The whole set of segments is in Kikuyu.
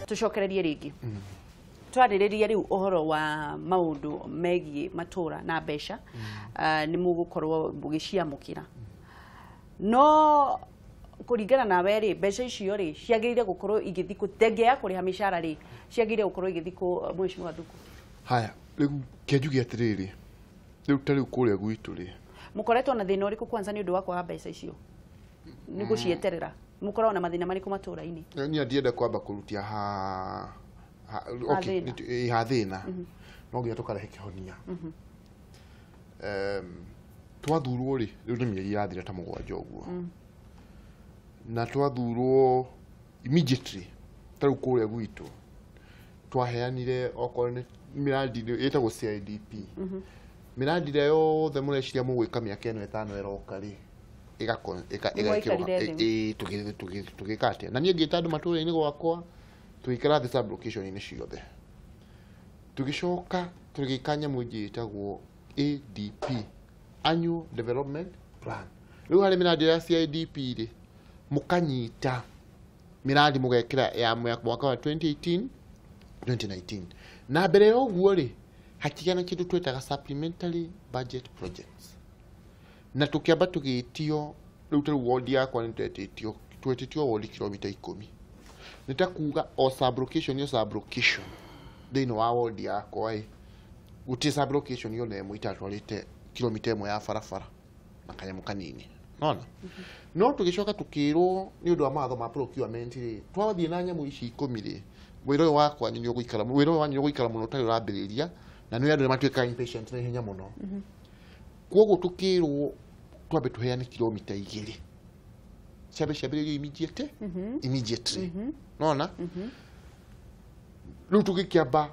Tucokererie rĩngĩ. Twarĩrĩria rĩu ũhoro wa maũndũ megiĩ matũra na mbeca, nĩ mũgũkorwo mũgĩciamũkĩra, no kũringana nawe rĩ, mbeca icio rĩ ciagĩrĩire gũkorwo igĩthiĩ kũ? Thengia ya kũrĩha mĩcara rĩ, ciagĩrĩire gũkorwo igĩthiĩ kũ, Mheshimiwa Thuku? Haya, rĩu kĩnjuge atĩrĩrĩ, rĩu ta rĩu kũrĩa gwitũ rĩ, Mũkoretwo na thĩna ũrĩkũ kwanza nĩ ũndũ wa kwaga mbeca icio, nĩ gũcieterera? Mũkoragwo na mathĩna marĩkũ matũra-inĩ? Niĩ ndienda kwamba kũrutia ha okay, thĩna. Ha thĩna no nginya tũkarehe kĩhonia. Twathurwo rĩ, rĩu nĩ mĩeri yathira ta 7 ũguo, na twathurwo immediately, ta rĩu kũrĩa gwitũ twaheanire okorwo nĩ mĩrandi ĩtagwo CIDP, mĩrandi ĩrĩa yothe mũreciria mũgwĩka mĩaka ĩno 5 ĩroka rĩ, ĩgekĩrwo. Mũgaikarire thĩ. Ĩ, tũgĩka atĩa? Na niĩ ngĩta andũ matũra-inĩ gwakwa, tũgĩikara thĩ sub-location-inĩ ciothe, tũgĩcoka tũgĩka nyamũ ĩngĩ ĩtagwo ADP, Annual Development Plan. Rĩu harĩ mĩrandi ya CIDP rĩ, mũkanyita mĩrandi mũgekĩra ya mwaka wa 2018 2019, na mbere ya ũguo rĩ, hakĩgĩa na kĩndũ twetaga supplementary budget projects, na tũkĩamba tũgĩtio rĩu ta rĩu wodi yakwa nĩ twetĩtio wodi kilomita 10. Nĩ ta kuga o sub-location, o sub-location thĩinĩ wa wodi yakwa ĩ, gũtirĩ sub-location ona ĩmwe itatwarĩte kilomita 1 ya barabara na kanyamũ kanini nona. No tũgĩcoka tũkĩrwo nĩ ũndũ wa mawatho ma procurement rĩ, twathiĩ na nyamũ ici 10 rĩ, wĩra ũyũ wakwa nĩ ũgũikara, wĩra ũyũ wanyu nĩ ũgũikara mũno ũtarĩ ũrambĩrĩria, na nĩ andũ nĩ matuĩkaga impatient na ihenya mũno. Koguo tũkĩrwo twambe tũheane kilomita 2 ciambe ciambĩrĩrio immediately, nona. Rĩu tũgĩkĩamba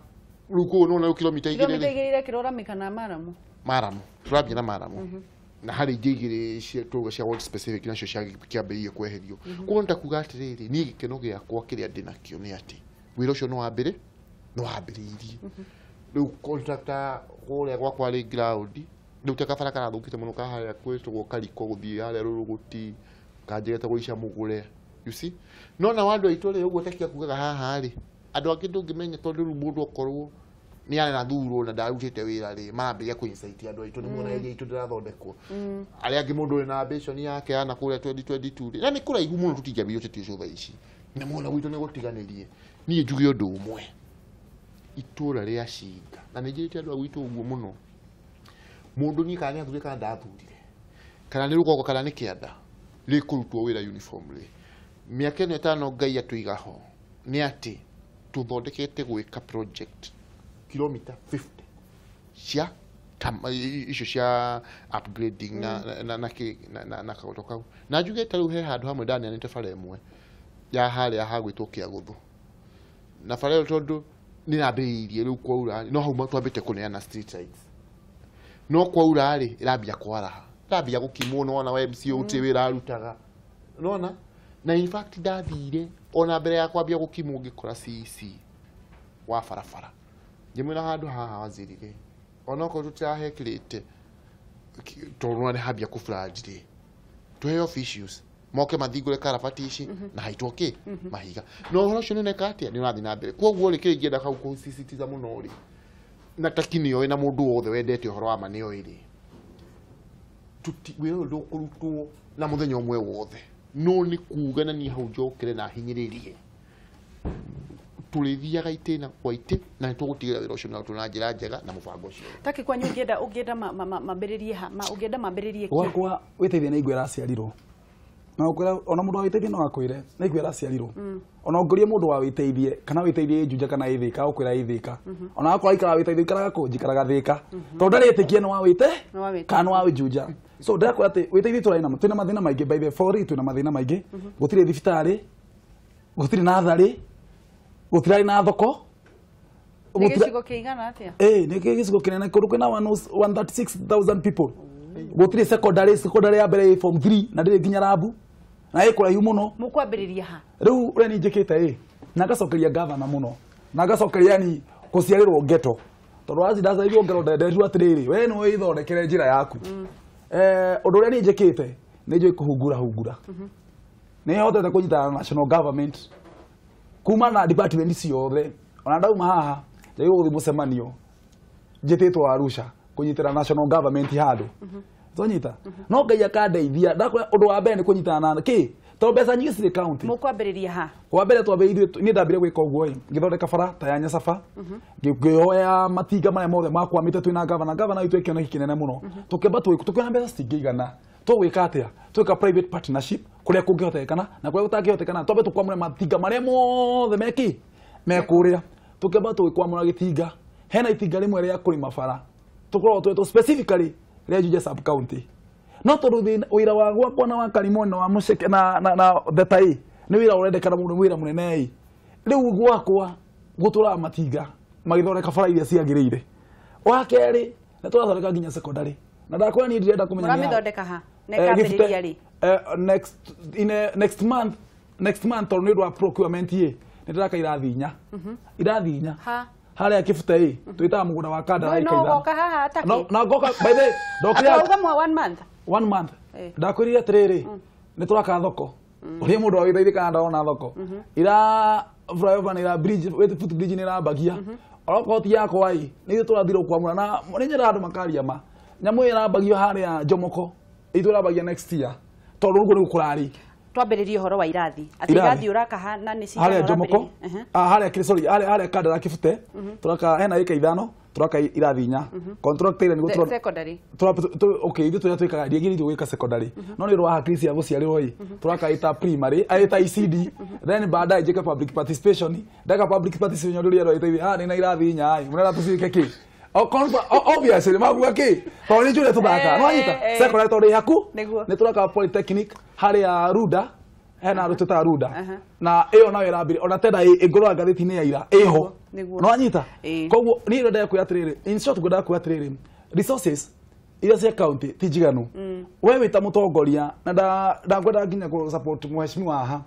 rĩu kũu nona rĩu kilomita 2 Kilomita rĩ, 2 irekĩrwo rami kana maramu? Maramu, tũrambia na maramu, na harĩ ingĩ 2 cia tuga cia ward specific nacio ciakĩambĩrĩirie kweherio. Koguo nĩ ta kuga atĩrĩrĩ, niĩ gĩkeno gĩakwa kĩrĩa ndĩnakĩo nĩ atĩ wĩra ũcio nĩ wambĩrĩirie. Rĩu contractor kũrĩa gwakwa rĩ ground, rĩu ta kabara karathũkĩte mũno ka harĩa kwĩtagwo Kariko gũthiĩ harĩa Rũrũgũti, kanjĩ getagwo Icamũgũre, you see. No na andũ aitũ rĩ, ũguo Takia kugaga haha rĩ, andũ angĩ ndũngĩmenya, tondũ rĩu mũndũ okorwo nĩ arathurwo na ndarutĩte wĩra rĩ, marambĩrĩria kũ-incite andũ aitũ nĩ muona area itũ ndĩrathondekwo. Arĩa angĩ, mũndũ wĩna ambition yake yana kũrĩa 2022 rĩ, na nĩ kũraihu mũno, tũtingĩambĩrĩria ũteti ũcio thaa ici, na muona gwitũ nĩ gũtiganĩrie. Niĩ njuge ũndũ ũmwe, itũra rĩa Cinga, na nĩ njĩrĩte andũ a gwitũ ũguo mũno, mũndũ niĩ kana nĩ athurire kana ndathurire, kana nĩ rũgongo kana nĩ kĩanda, rĩkũrutwo wĩra uniformly mĩaka ĩno 5 Ngai atũiga ho, nĩ atĩ tũthondekete gwĩka project kilomita 50 cia icio cia upgrading na kaũndũ kau. Na njuge ta rĩu he handũ hamwe ndaneanĩte bara ĩmwe ya harĩa hagwĩtwo Kĩagũthũ, na bara ĩyo tondũ nĩ yambĩrĩirie rĩu kwaura, no hau twambĩte kũneana street lights, no kwaura rĩ, ĩrambia kwaraha, ĩrambia gũkimwo. Nĩwona wa MCA gũtirĩ wĩra arutaga, nĩwona. Na in fact ndathire ona mbere ya kwambia gũkimwo, ngĩkora CEC wa barabara, ngĩmwĩra handũ haha waziri rĩ, onokorwo tũtirahekĩrĩte tondũ nĩ hambia kũ flood rĩ, tũheo officials moke mathingũre karabati ici na haitwo kĩ mahiga. Na ũhoro ũcio nĩ ũreka atĩa? Nĩ ũrathiĩ na mbere. Koguo rĩ, kĩrĩa ingĩenda kau kũsisitiza mũno rĩ, na Taki nĩoĩ, na mũndũ wothe wendete ũhoro wa ma nĩoĩ rĩ, wĩra ũyũ ndũkũrutwo na mũthenya ũmwe wothe, no nĩ kuga na niĩ hau njokere na hinyĩrĩrie, tũrĩthiaga itĩna kwa itĩ na nĩ tũgũtigĩra wĩra ũcio na na njĩra njega na mũbango ũcio. Taki, kwanyu ũngĩenda mambĩrĩrie ha? Ũngĩenda mambĩrĩrie kĩ? Gwakwa wĩteithie nĩ igwe ĩraciarirwo, na ũkwĩra ona mũndũ wa wĩteithie no akwĩre nĩ igwe ĩraciarirwo. Ona ũngĩũria mũndũ wa wĩteithie kana wĩteithie ĩ Juja kana ĩ Thĩka, ũkwĩra ĩ Thĩka. Ona akorwo aikaraga wĩteithie, ikaraga kũ? Njikaraga Thĩka, tondũ ndarĩtĩkia nĩ wa wĩte Nĩ wa wĩte. Kana nĩ wa Juja. So ndĩrakwĩra atĩ wĩteithie tũrarĩ na twĩna mathĩna maingĩ. By the for real, twĩna mathĩna maingĩ. Gũtirĩ thibitarĩ, gũtirĩ natharĩ, gũtirarĩ na thoko. Nĩ gĩcigo kĩigana atĩa? Ĩ nĩ gĩcigo kĩnene, kũndũ kwĩna 136,000 people. Gũtirĩ secondary, secondary ya mbere ĩ form 3 na ndĩrĩ nginya rabu, na ĩ kũraihu mũno. Mũkwambĩrĩria ha? Rĩu ũrĩa niĩ njĩkĩte ĩ, na ngacokeria gavana mũno, na ngacokeria yani gũciarĩrwo ghetto, tondũ waci ndaciarirwo ghetto, ndenderirwo atĩrĩrĩ, we nĩwe wĩthondekere njĩra yaku. Ũndũ ũrĩa niĩ njĩkĩte, nĩ njũĩ kũhungura hungura, nĩ hotete kũnyitana na national government. Kuma na department ciothe ona ndauma haha njagĩrĩirwo gũthiĩ mũcemanio njĩtĩtwo Arusha kũnyitĩra national government handũ. Twanyita no Ngai akandeithia ndakwĩra ũndũ wa mbere nĩ kũnyitana na kĩ tondũ mbeca nyingĩ cirĩ county. Mũkwambĩrĩria ha? Wa mbere twambĩrĩirie niĩ ndambire gwĩka ũguo ĩ ngĩthondeka bara ta ya Nyacaba, ngĩoya matinga marĩa mothe makwamĩte twĩna gavana. Gavana witũ kĩoneki kĩnene mũno, tũkĩamba tũkĩona mbeca citingĩigana, tũgwĩka atĩa? Twĩka private partnership kũrĩa kũngĩhotekana na kũrĩa gũtangĩhotekana twambe tũkwamũre matinga marĩa mothe meki mekũrĩa. Tũkĩamba tũgĩkwamũra gĩtinga, hena itinga rĩmwe rĩa kũrĩma bara tũkoragwo twetwo specifically rĩa Juja sub county, no tondũ wĩra wa gwakwa na wa Karimoni na wa Mũceke na Theta ĩ nĩ wĩra ũrendekana mũno, wĩra mũnene ĩ rĩu gwakwa gũtũraga matinga magĩthondeka bara iria ciagĩrĩire. Wa kerĩ nĩ tũrathondeka nginya secondary na ndakwĩra niĩ ndirenda kũmenya nĩ Mũramĩthondeka ha? Na ĩkambĩrĩria rĩ? Next month, next month tondũ nĩ ũndũ wa procurement ĩ nĩ ndĩraka irathi inya, irathi inya harĩa Kĩbute ĩ twĩtaga mũgũnda wa Kandara ĩka ithano. No haha ataki? No ngoka by the way ndokire Atauga mwa 1 month. 1 month. Ndakwĩrire atĩrĩrĩ nĩ tũraka thoko ũrĩa mũndũ wagĩteithĩka kana ndarona thoko ira flyover nĩ ira bridge foot bridge nĩ irambagia onokorwo ti yakwa ĩ nĩ ithuĩ tũrathire kwamũra na nĩ nyendaga andũ makaria ma nyamũ ĩyo ĩrambagio harĩa Jomoko ithuĩ ĩrambagia next year tondũ ũguo nĩguo kũrarĩ. Twambĩrĩrie ũhoro wa irathi atĩ irathi ũraka ha na nĩ cigana harĩa Jomoko harĩa sorry harĩa Kandara Kĩbute tũraka hena ĩka ithano tũraka irathi inya contract ĩrĩa nĩguo tũra secondary okay ithuĩ tũrĩa twĩkaga ndiagĩrĩirwo gwĩka secondary no nĩ ũndũ wa hakiri cia gũciarĩrwo ĩ tũraka ĩta primary ĩta ECD then baadaye njĩke public participation ndeka public participation rĩrĩa andũ aitũ nĩ na irathi inya ĩ mũrenda tũciĩke kĩ obviously maguga kĩ tondũ nĩ njũrĩa tũthaka no anyita secondary tondũ ĩ haku nĩ tũraka polytechnic harĩa Runda hena andũ twĩtaga Runda na ĩyo nayo ĩrambĩrĩria ona tenda ĩngũrora ngathĩti-inĩ ya ira ĩho no anyita. Koguo niĩ ndĩrenda kuoya atĩrĩrĩ in short ngwendaga kuoya atĩrĩrĩ resources iria cia county ti njiganu. We wĩ ta mũtongoria na ndangwendaga nginya kũ support mheshimiwa haha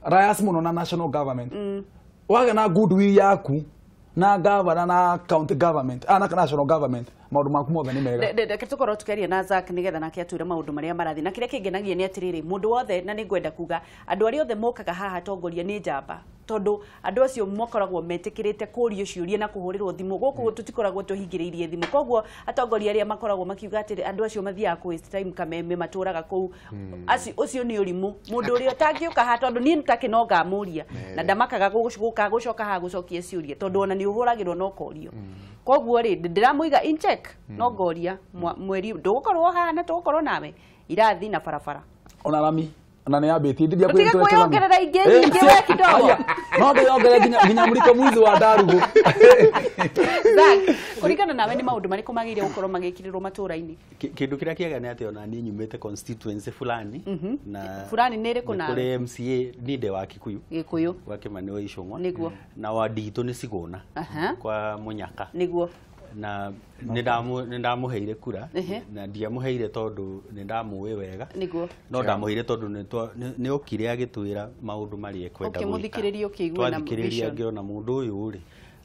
Rayas mũno na national government wagĩa na goodwill yaku na governor na county government na national government maundu maku mothe nĩ mega. Reke tũkorwo tũkĩaria na Zack nĩgetha nake atwĩre maũndũ marĩa marathiĩ na kĩrĩa kĩngenagia nĩ atĩrĩrĩ mũndũ wothe na nĩngwenda kuga andũ arĩa othe mokaga haha atongoria nĩ njamba tondũ andũ acio makoragwo metĩkĩrĩte kũrio ciũria na kũhũrĩrwo thimũ gũkũ tũtikoragwo tũhingĩrĩirie thimũ koguo atongoria arĩa makoragwo makiuga atĩrĩ andũ acio mathiaga kũ waste time Kameme matũraga kũu acio ũcio nĩ ũrimũ mũndũ ũrĩa ũtangĩũka haha tondũ niĩ nĩtakĩ no ngamũria na ndamakaga gũka gũcoka haha gũcokia ciũria tondũ ona nĩ ũhũragĩrwo no korio koguo rĩ ndĩramũiga in check no ngoria mweri ndũgũkorwo haha na tũgũkorwo nawe irathi na barabara ona rami na nĩ yambĩtie ndithia kwĩ kwĩyongerera ingĩ nyingĩ we kidogo no ndĩyongerere nginya mũriko mwithi wa ndarugũ. Zack, kũringana nawe nĩ maũndũ marĩkũ magĩrĩire gũkorwo magĩkĩrĩrwo matũra-inĩ? Kĩndũ kĩrĩa kĩega nĩ atĩ ona niĩ nyumĩte constituency fulani na fulani nĩ ĩrĩkũ nawe? Kũrĩ MCA niĩ ndĩ wa Kikuyu Gĩkũyũ gwa Kĩmani wa Icũng'wa nĩguo na wadi itũ nĩ Cigũna kwa Mũnyaka nĩguo na nĩ ndamũheire kura na ndiamũheire tondũ nĩ ndamũĩ wega no ndamũheire tondũ nĩ okire agĩtwĩra maũndũ marĩa ekwenda gwĩka. Ũkĩmũthikĩrĩria ũkĩigua na twathikĩrĩria ngĩona mũndũ ũyũ rĩ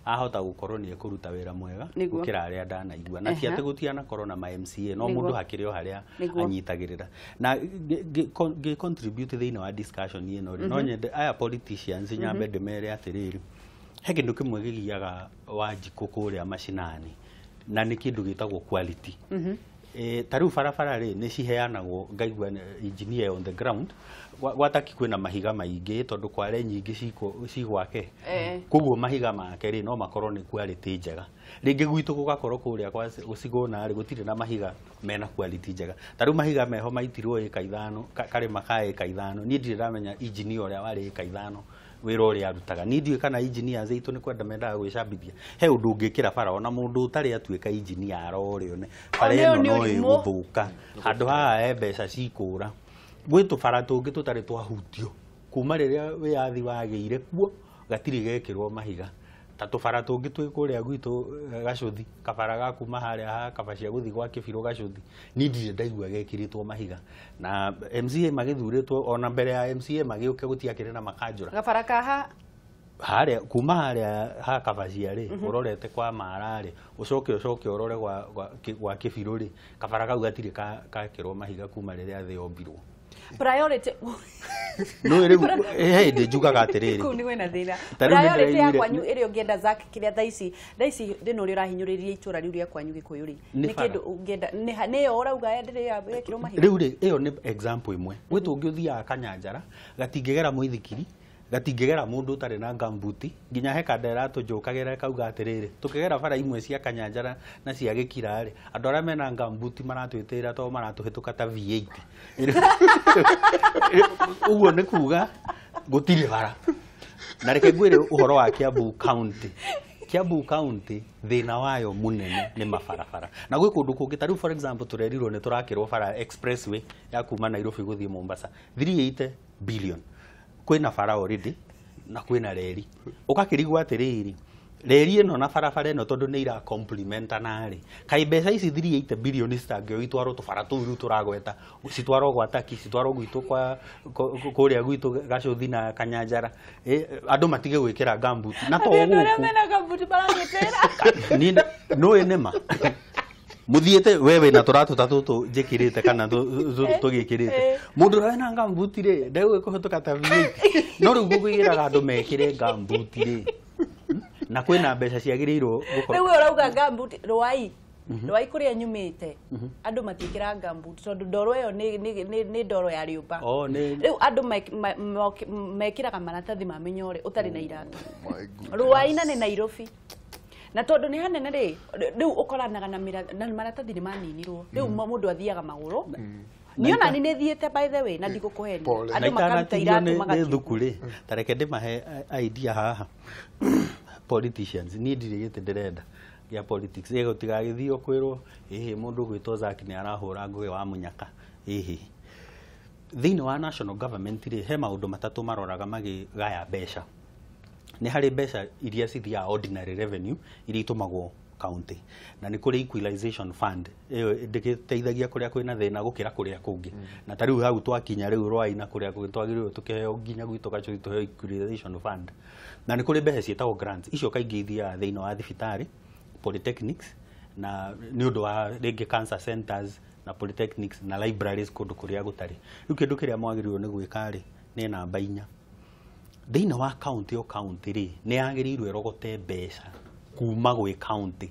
ahota gũkorwo nĩ ekũruta wĩra mwega gũkĩra arĩa ndanaigua na ti atĩ gũtianakorwo na ma MCA no mũndũ hakĩrĩ o harĩa anyitagĩrĩra na ngĩ contribute thĩinĩ wa discussion ĩno rĩ no nyende aya politicians nyambe ndĩmere atĩrĩrĩ he kĩndũ kĩmwe gĩgiaga Wanjikũ kũrĩa macinani na nĩ kĩndũ gĩtagwo quality. Ta rĩu barabara rĩ nĩ ciheanagwo ngaigua engineer on the ground gwataki kwĩna mahiga maingĩ tondũ kware nyingĩ cigwake koguo mahiga make rĩ no makorwo nĩ quality njega rĩngĩ gwitũ gũgakorwo kũrĩa kwa Cigũna rĩ gũtirĩ na mahiga mena quality njega ta rĩu mahiga meho maitirwo ĩka ithano karĩma ka ĩka ithano niĩ ndirĩ ndamenya engineer ũrĩa warĩ ĩka ithano wĩra ũrĩa arutaga niĩ ndiũĩ kana engineers aitũ nĩ kwenda mendaga gwĩcambithia he ũndũ ũngĩkĩra bara ona mũndũ ũtarĩ atuĩka engineer arorĩone bara ĩno no ĩgũthũka handũ haha he mbeca cikũra gwĩ tũbara tũngĩ tũtarĩ twahutio kuma rĩrĩa wĩyathi wagĩire kuo gatirĩ gekĩrwo mahiga ta tũbara tũngĩ twĩ kũrĩa gwitũ Gacũthi kabara ga kuma harĩa ha kaba cia gũthiĩ gwa Kĩbirũ Gacũthi niĩ ndirĩ ndaigua gekĩrĩtwo mahiga na MCA magĩthurĩtwo ona mbere ya MCA magĩũke gũtiakĩrĩ na makanjũra gabara kaha harĩa kuma harĩa ha Kabacia rĩ ũrorete kwa Mara rĩ ũcoke ũcoke ũrore gwa Kĩbirũ rĩ kabara kau gatirĩ kakĩrwo mahiga kuma rĩrĩa thĩ yombirwo. Priority no rĩu hĩndĩ njugaga atĩrĩrĩ kũu nĩ kwĩna thĩna. Priority ya kwanyu ĩrĩa ũngĩenda Zack kĩrĩa thaa ici thĩna ũrĩa ũrahinyũrĩria itũra rĩu rĩa kwanyu Gĩkũyũ rĩ nĩ kĩndũ ũngĩenda nĩyo ũrauga ndĩrĩ yekĩrwo mahiga. Rĩu rĩ ĩyo nĩ example ĩmwe. Gwĩ tũngĩ ũthiaga Kanyanjara gatingĩgera mũithikiri gatingĩgera mũndũ ũtarĩ na gambuti nginya he kanda ĩratũnjũkagĩra kauga atĩrĩrĩ tũkĩgera bara imwe cia Kanyanjara na cia Gĩkira rĩ andũ arĩa mena gambuti maratwĩtĩra tondũ maratũhĩtũka ta V8. Ũguo nĩ kuga gũtirĩ bara. Na reke ngwĩre ũhoro wa Kiambu County. Kiambu County thĩna wayo mũnene nĩ mabarabara. Na gwĩ kũndũ kũngĩ ta rĩu for example tũrerirwo nĩ tũrakĩrwo bara expressway ya kuma Nairobi gũthiĩ Mombasa 380 billion. Kwĩna bara already na kwĩna reri. Ũgakĩrigwo atĩrĩrĩ reri ĩno na barabara ĩno tondũ nĩ ira complementana rĩ kaĩ mbeca ici 380 billion citangĩoywo itwarwo tũbara tũu rĩu tũragweta citwarwo gwa Taki citwarwo gwitũ kwa kũrĩa gwitũ Gacũthi na Kanyanjara andũ matige gwĩkĩra gambuti na to gũkũ mena gambuti maragĩtĩra niĩ nũĩ nĩma muthiete wewe na tũratũ ta tũtũ njĩkĩrĩte kana tũgĩkĩrĩte mũndũ ũrĩa wĩna gambuti rĩ ndegũgĩkũhĩtũka ta V8 no rĩu gũkwĩraga andũ mekĩre gambuti rĩ na kwĩna mbeca ciagĩrĩirwo gũkorwo rĩu ũrauga gambuti rwai rwai kũrĩa nyumĩte andũ matiĩkĩra gambuti tondũ ndoro ĩyo nĩ ndoro ya rĩũmba. Rĩu andũ mekĩraga maratathi ma mĩnyore ũtarĩ na iratũ. Rwai na nĩ Nairobi. Na tondũ nĩ hanene rĩ rĩu ũkoranaga na maratathi nĩ maninirwo rĩu mũndũ athiaga magũrũ. Niĩ ona nĩ thiĩte by the way na ndigũkũhenia andũ makaruta iratũ magathiĩ thuku rĩ ta reke ndĩmahe idea haha. Politicians niĩ ndirĩ gĩtĩ ndĩrenda gĩa politics ĩgo tigagĩthio kwĩrwo ĩhĩ mũndũ gwĩtwo Zack nĩ arahũra ngũĩ wa mũnyaka ĩhĩ. Thĩinĩ wa national government rĩ he maũndũ matatũ maroraga makĩgaya mbeca. Nĩ harĩ mbeca iria cithiaga ordinary revenue iria itũmagwo county na nĩ kũrĩ equalization fund ĩyo ndĩgĩteithagia kũrĩa kwĩna thĩna gũkĩra kũrĩa kũngĩ. Na ta rĩu hau twakinya rĩu Rwai na kũrĩa kũngĩ twagĩrĩirwo tũkĩheo nginya gwitũ Gacũthi tũheo equalization fund. Na nĩ kũrĩ mbeca ciĩtagwo grants icio kaingĩ ithiaga thĩinĩ wa thibitarĩ polytechnics na nĩ ũndũ wa rĩngĩ cancer centers na polytechnics na libraries kũndũ kũrĩa gũtarĩ. Rĩu kĩndũ kĩrĩa mwagĩrĩirwo nĩ gwĩka rĩ nĩ namba 4. Thĩinĩ wa county o county rĩ nĩ yagĩrĩirwo ĩrogote mbeca kuma gwĩ county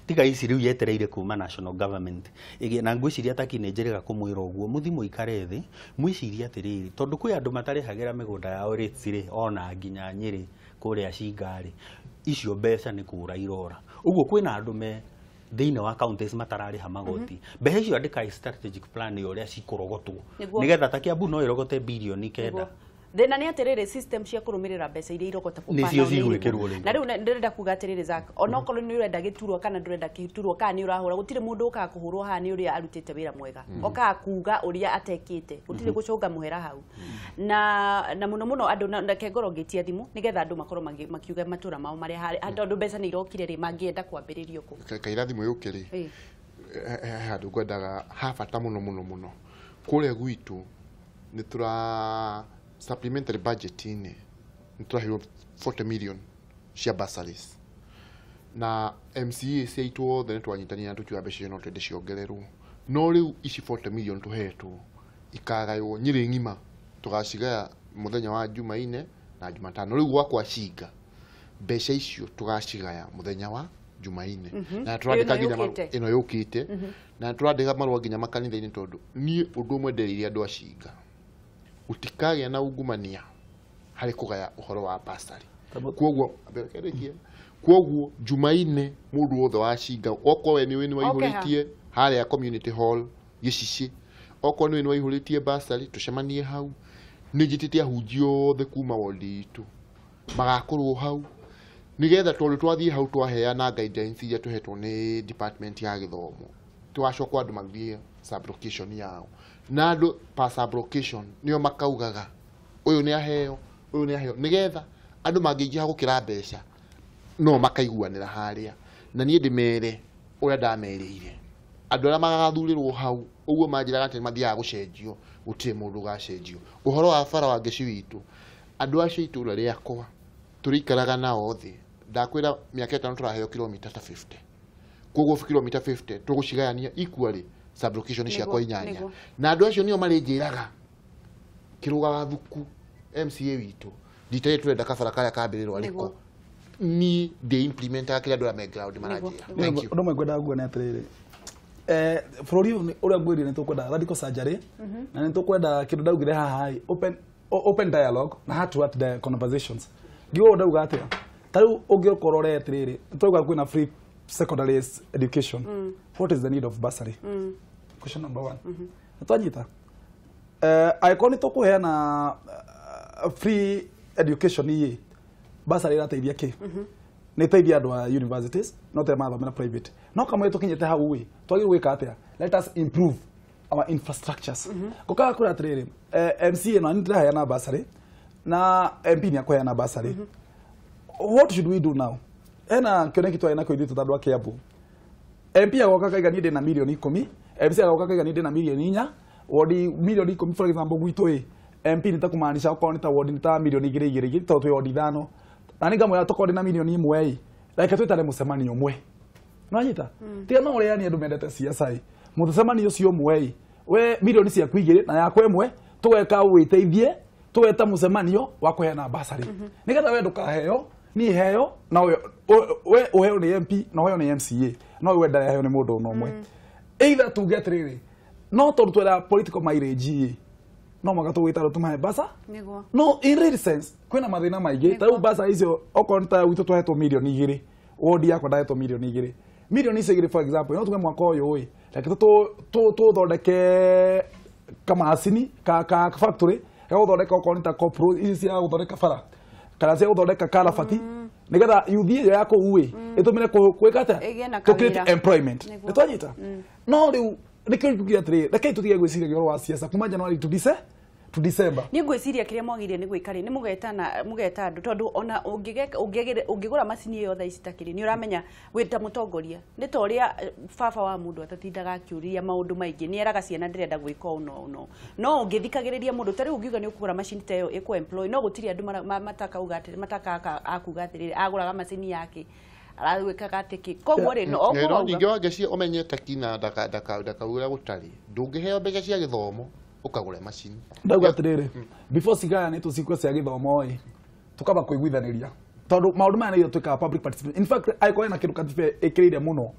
tiga ici rĩu yetereire kuma national government. Na ngwĩciria Taki nĩ njĩrĩga kũmwĩra ũguo mũthi mũikare thĩ mwĩcirie atĩrĩrĩ tondũ kwĩ andũ matarĩhagĩra mĩgũnda yao rates rĩ ona nginya Nyĩrĩ kũrĩa Cinga rĩ icio mbeca nĩ kũra irora. Ũguo kwĩna andũ me thĩinĩ wa counties matararĩha magoti. Mbeca icio andĩkai strategic plan ya ũrĩa cikũrogotwo nĩgetha ta Kiambu no ĩrogote birioni 9. Thĩna nĩ atĩrĩrĩ system cia kũrũmĩrĩra mbeca iria irogotagwo nĩcio cigwĩkĩrwo rĩngĩ. Na rĩu ndĩrenda kuga atĩrĩrĩ Zack onokorwo nĩ ũrenda gĩturwa kana ndũrenda gĩturwa kana nĩ ũrahũra gũtirĩ mũndũ ũkaga kũhũrwo haha nĩ ũrĩa arutĩte wĩra mwega okaga kuga ũrĩa atekĩte gũtirĩ gũcũnga mũhera hau. Na mũno mũno andũ reke ngorwo ngĩtia thimũ nĩgetha andũ makorwo makiuga matũra mao marĩa tondũ mbeca nĩ irokire rĩ mangĩenda kwambĩrĩrio kũ kaira thimũ yũke rĩ handũ ngwendaga ha bata mũno mũno mũno kũrĩa gwitũ nĩ tũra supplementary budget inĩ nĩtũraheirwo 40 million cia bursaries na MCA cia itũ othe nĩtwanyitanire na tũkiuga mbeca icio no twende ciongererwo no rĩu ici 40 million tũhetwo ikagaywo Nyĩrĩ ng'ima tũgacigaya mũthenya wa Jumaine na Jumatano. Rĩu gwakwa Cinga mbeca icio tũgacigaya mũthenya wa Jumaine na tũrandĩka nginya ĩno yũkĩte na tũrandĩka marũa nginya makanitha-inĩ tondũ niĩ ũndũ ũmwe nderĩire andũ a Cinga gũtikagĩa na ungumania harĩ kũgaya ũhoro wa bursary. Koguo koguo Jumaine mũndũ wothe wa Cinga okorwo we nĩ waihũrĩtie harĩa community hall Gĩcici okorwo nĩ waihũrĩtie bursary tũcemanie hau. Nĩ njĩtĩte ahunjia othe kuma wodi itũ magakorwo hau nĩgetha tondũ twathiĩ hau twaheana guidance iria tũhetwo nĩ department ya gĩthomo tũgacoka andũ mathiĩ sublocation yao na andũ per sublocation nĩo makaugaga ũyũ nĩ aheo ũyũ nĩ aheo nĩgetha andũ mangĩingĩha gũkĩra mbeca no makaiguanĩra harĩa. Na niĩ ndĩmere ũrĩa ndamerĩire andũ arĩa magathurĩrwo hau ũguo manjĩraga atĩ mathiaga gũcenjio gũtirĩ mũndũ ũgacenjio. Ũhoro wa bara wa Ngeci witũ andũ acio itũra rĩakwa tũrĩikaraga nao thĩ ndakwĩra mĩaka 5 tũraheo kilomita ta 50 koguo kilomita 50 tũgũcigayania equally sublocation ciakwa 8 na andũ acio nĩo marĩnjĩraga Kiruga gathuku MCA witũ nditari turenda kabara karia kambĩrĩrwo arĩko ni de implementer kĩrĩa andũ arĩa me ground maranjĩra. Thank you. Ũndũ ũmwe ngwendaga kuga nĩ atĩrĩrĩ, bũrũri ũyũ ũrĩa ngwĩrire nĩ tũkwenda radical surgery na nĩ tũkwenda kĩndũ ndaugire haha open dialogue na heart to heart conversations. Ngiuga ndauga atĩa, ta rĩu ũngĩkorwo ũre atĩrĩrĩ, tũrauga kwĩna free secondary education. What is the need of bursary? Question number 1. Twanyita angĩkorwo nĩ tũkũheana free education ĩ bursary ĩrateithia kĩ? Nĩ ĩteithia andũ a universities no te mathomera private. No kamwe tũkinyĩte hau ĩ twagĩrĩirwo gwĩka atĩa? Let us improve our infrastructures. Gũkaga kũrĩa atĩrĩrĩ, MCA no nĩndĩraheana bursary na MP nĩ akũheana bursary. What should we do now? Ena kĩoneki twarĩ nakĩo ithuĩ tondũ a Kiambu. MP agoka kaiga niĩ ndĩna mirioni 10, MC agoka kaiga niĩ ndĩna mirioni 4, wodi mirioni 10 for example gwitũ ĩ MP nĩ ta kumaanisha okorwo nĩ ta wodi nĩ ta mirioni 2 2 tondũ twĩ wodi 5. Na nĩ ngamwĩra tokorwo ndĩna mirioni 1 ĩ reke twĩtane mũcemanio ũmwe. Nĩwanyita? Tiga no ũrĩa ni andũ mendete siasa ĩ mũcemanio ũcio ũmwe ĩ we mirioni ciaku 2 na yakwa 1 tũgeka wĩteithie tũgeta mũcemanio wa kũheana bursary nĩgetha we ndũkaheo ni heo na we ũheo nĩ MP na ũheo nĩ MCA no we ndareheo nĩ mũndũ ona ũmwe. Either tuge atĩrĩrĩ no tondũ twenda political mileage ĩ no mwaka tũgwĩta tũmahe bursary. No in real sense kwĩna mathĩna maingĩ ta rĩu bursary icio okorwo nĩ ta gwitũ twahetwo mirioni 2 wodi yakwa ndahetwo mirioni 2 mirioni icio 2 for example no tuge mwaka ũyũ ĩ reke tũthondeke kamacini ka factory ga gũthondeka okorwo nĩ ta copro ici cia gũthondeka bara kana cia gũthondeka karabati nĩgetha yuthi ĩyo ya kũu ĩ ĩtũmĩre gwĩka atĩa to create employment. Nĩ twanyita? No rĩu nĩkĩo tugire atĩrĩrĩ rekei tũtige gwĩciria ũhoro wa siasa kuma January to December. Nĩ ngwĩciria kĩrĩa mwagĩrĩire nĩ gwĩka rĩ nĩ mũgetana mũgeta andũ tondũ ona ũngĩgũra macini ĩyo thaa ici takĩrĩ nĩ ũramenya wĩ ta mũtongoria nĩ ta ũrĩa baba wa mũndũ atatindaga akĩũria maũndũ maingĩ nĩ eraga ciana ndĩrenda gwĩka ũũ na ũũ na ũũ. No ũngĩthikagĩrĩria mũndũ ta rĩu ũngiuga nĩ ũkũgũra macini ta ĩyo ĩkũ employ no gũtirĩ andũ matakauga atĩrĩ mataka akuga atĩrĩrĩ agũraga macini yake aragwĩkaga atĩ kĩ koguo rĩ no no ningĩ wangeci ũmenye taki na ndakaura gũtarĩ ndũngĩheo mbeca cia gĩthomo ukagure macini. Ndauga atĩrĩrĩ before cigayanĩtwo ciikwo cia gĩthomo ĩ tukaba kũiguithanĩria tondũ maũndũ maya nĩyo twĩkaga public participation. In fact angĩkorwo hena kĩndũ katiba ĩkĩrĩire mũno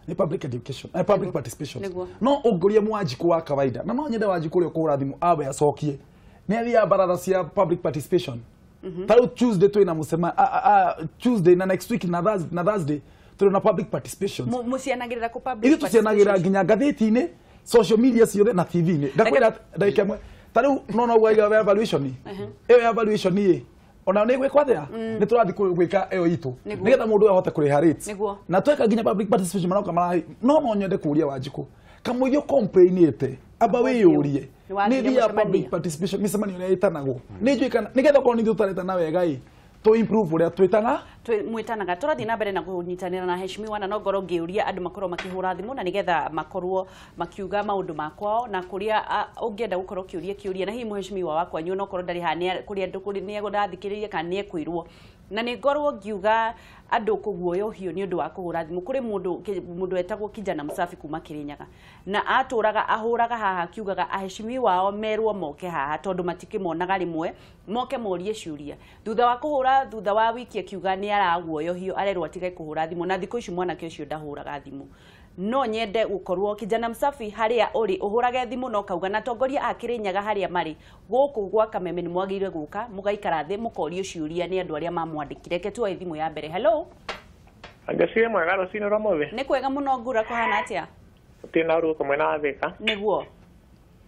nĩ public education, public participation. No ũngũrie Mwanjikũ wa kawaida na no nyende Wanjikũ ũrĩa ũkũhũra thimũ awe acokie nĩ athiaga baratha cia public participation. Ta rĩu Tuesday twĩna mũcema Tuesday na next week na Thursday tũrĩ na public participation. Mũcianagĩrĩra kũ public participation? Ithuĩ tũcianagĩrĩra nginya ngathĩti-inĩ, social media ciothe na TV-inĩ. Ngakwĩra ndagĩka ĩmwe ta rĩu no no gwaiga evaluation ĩyo evaluation ĩ ona nĩ gwĩkwo atĩa nĩ tũrathiĩ gwĩka ĩyo itũ nĩgetha mũndũ ahote kũrĩha rates na tweka nginya public participation maroka marahi. No no nyende kũria Wanjikũ kamũiria complainĩte amba wĩyũrie nĩ thiaga public participation mĩcemanio ĩrĩa ĩtanagwo nĩ njũĩ kana nĩgetha okorwo nĩ ithuĩ tũtaretana wega ĩ to improve uria twitana mwitanaga turathi na mbere na kunyitanira na heshimiwa na nongoro ngiuria andu makorwo makihura thimu na nigetha makorwo makiuga maundu makwao na kuria ungienda gukorwo kiuria kiuria na hihi muheshimiwa wakwa nyu no korwo ndari ha ni kuria andu kuri ni egũrathikĩrĩria kana ni ekwirwo na nĩ ngorwo ngiuga andu kuguoyohio ni undu wa kuhura thimu kuri mundu etagwo Kijana Msafi kuma Kirinyaga na aturaga ahuraga haha akiugaga aheshimiwa ao merwo moke haha tondu matikimonaga rimwe moke morie ciuria thutha wa kuhura thutha wa wiki akiuga ni araguoyohio arerwo atige kuhura thimu na thiku ici mwanake ucio ndahuraga thimu no nyende gukorwo Kijana Msafi haria uri uhurage thimu no kauga na tongoria a Kirinyaga haria mari guku gwa Kameme ni mwagirire guka mugaikara thi mukorio ciuria ni andu aria mamwandikire reke tuoe thimu ya mbere. Hello Angecirie mwega rucini rwa muthi ni kwega muno ngura kuhana atia tina ruko mwena wa Thika niguo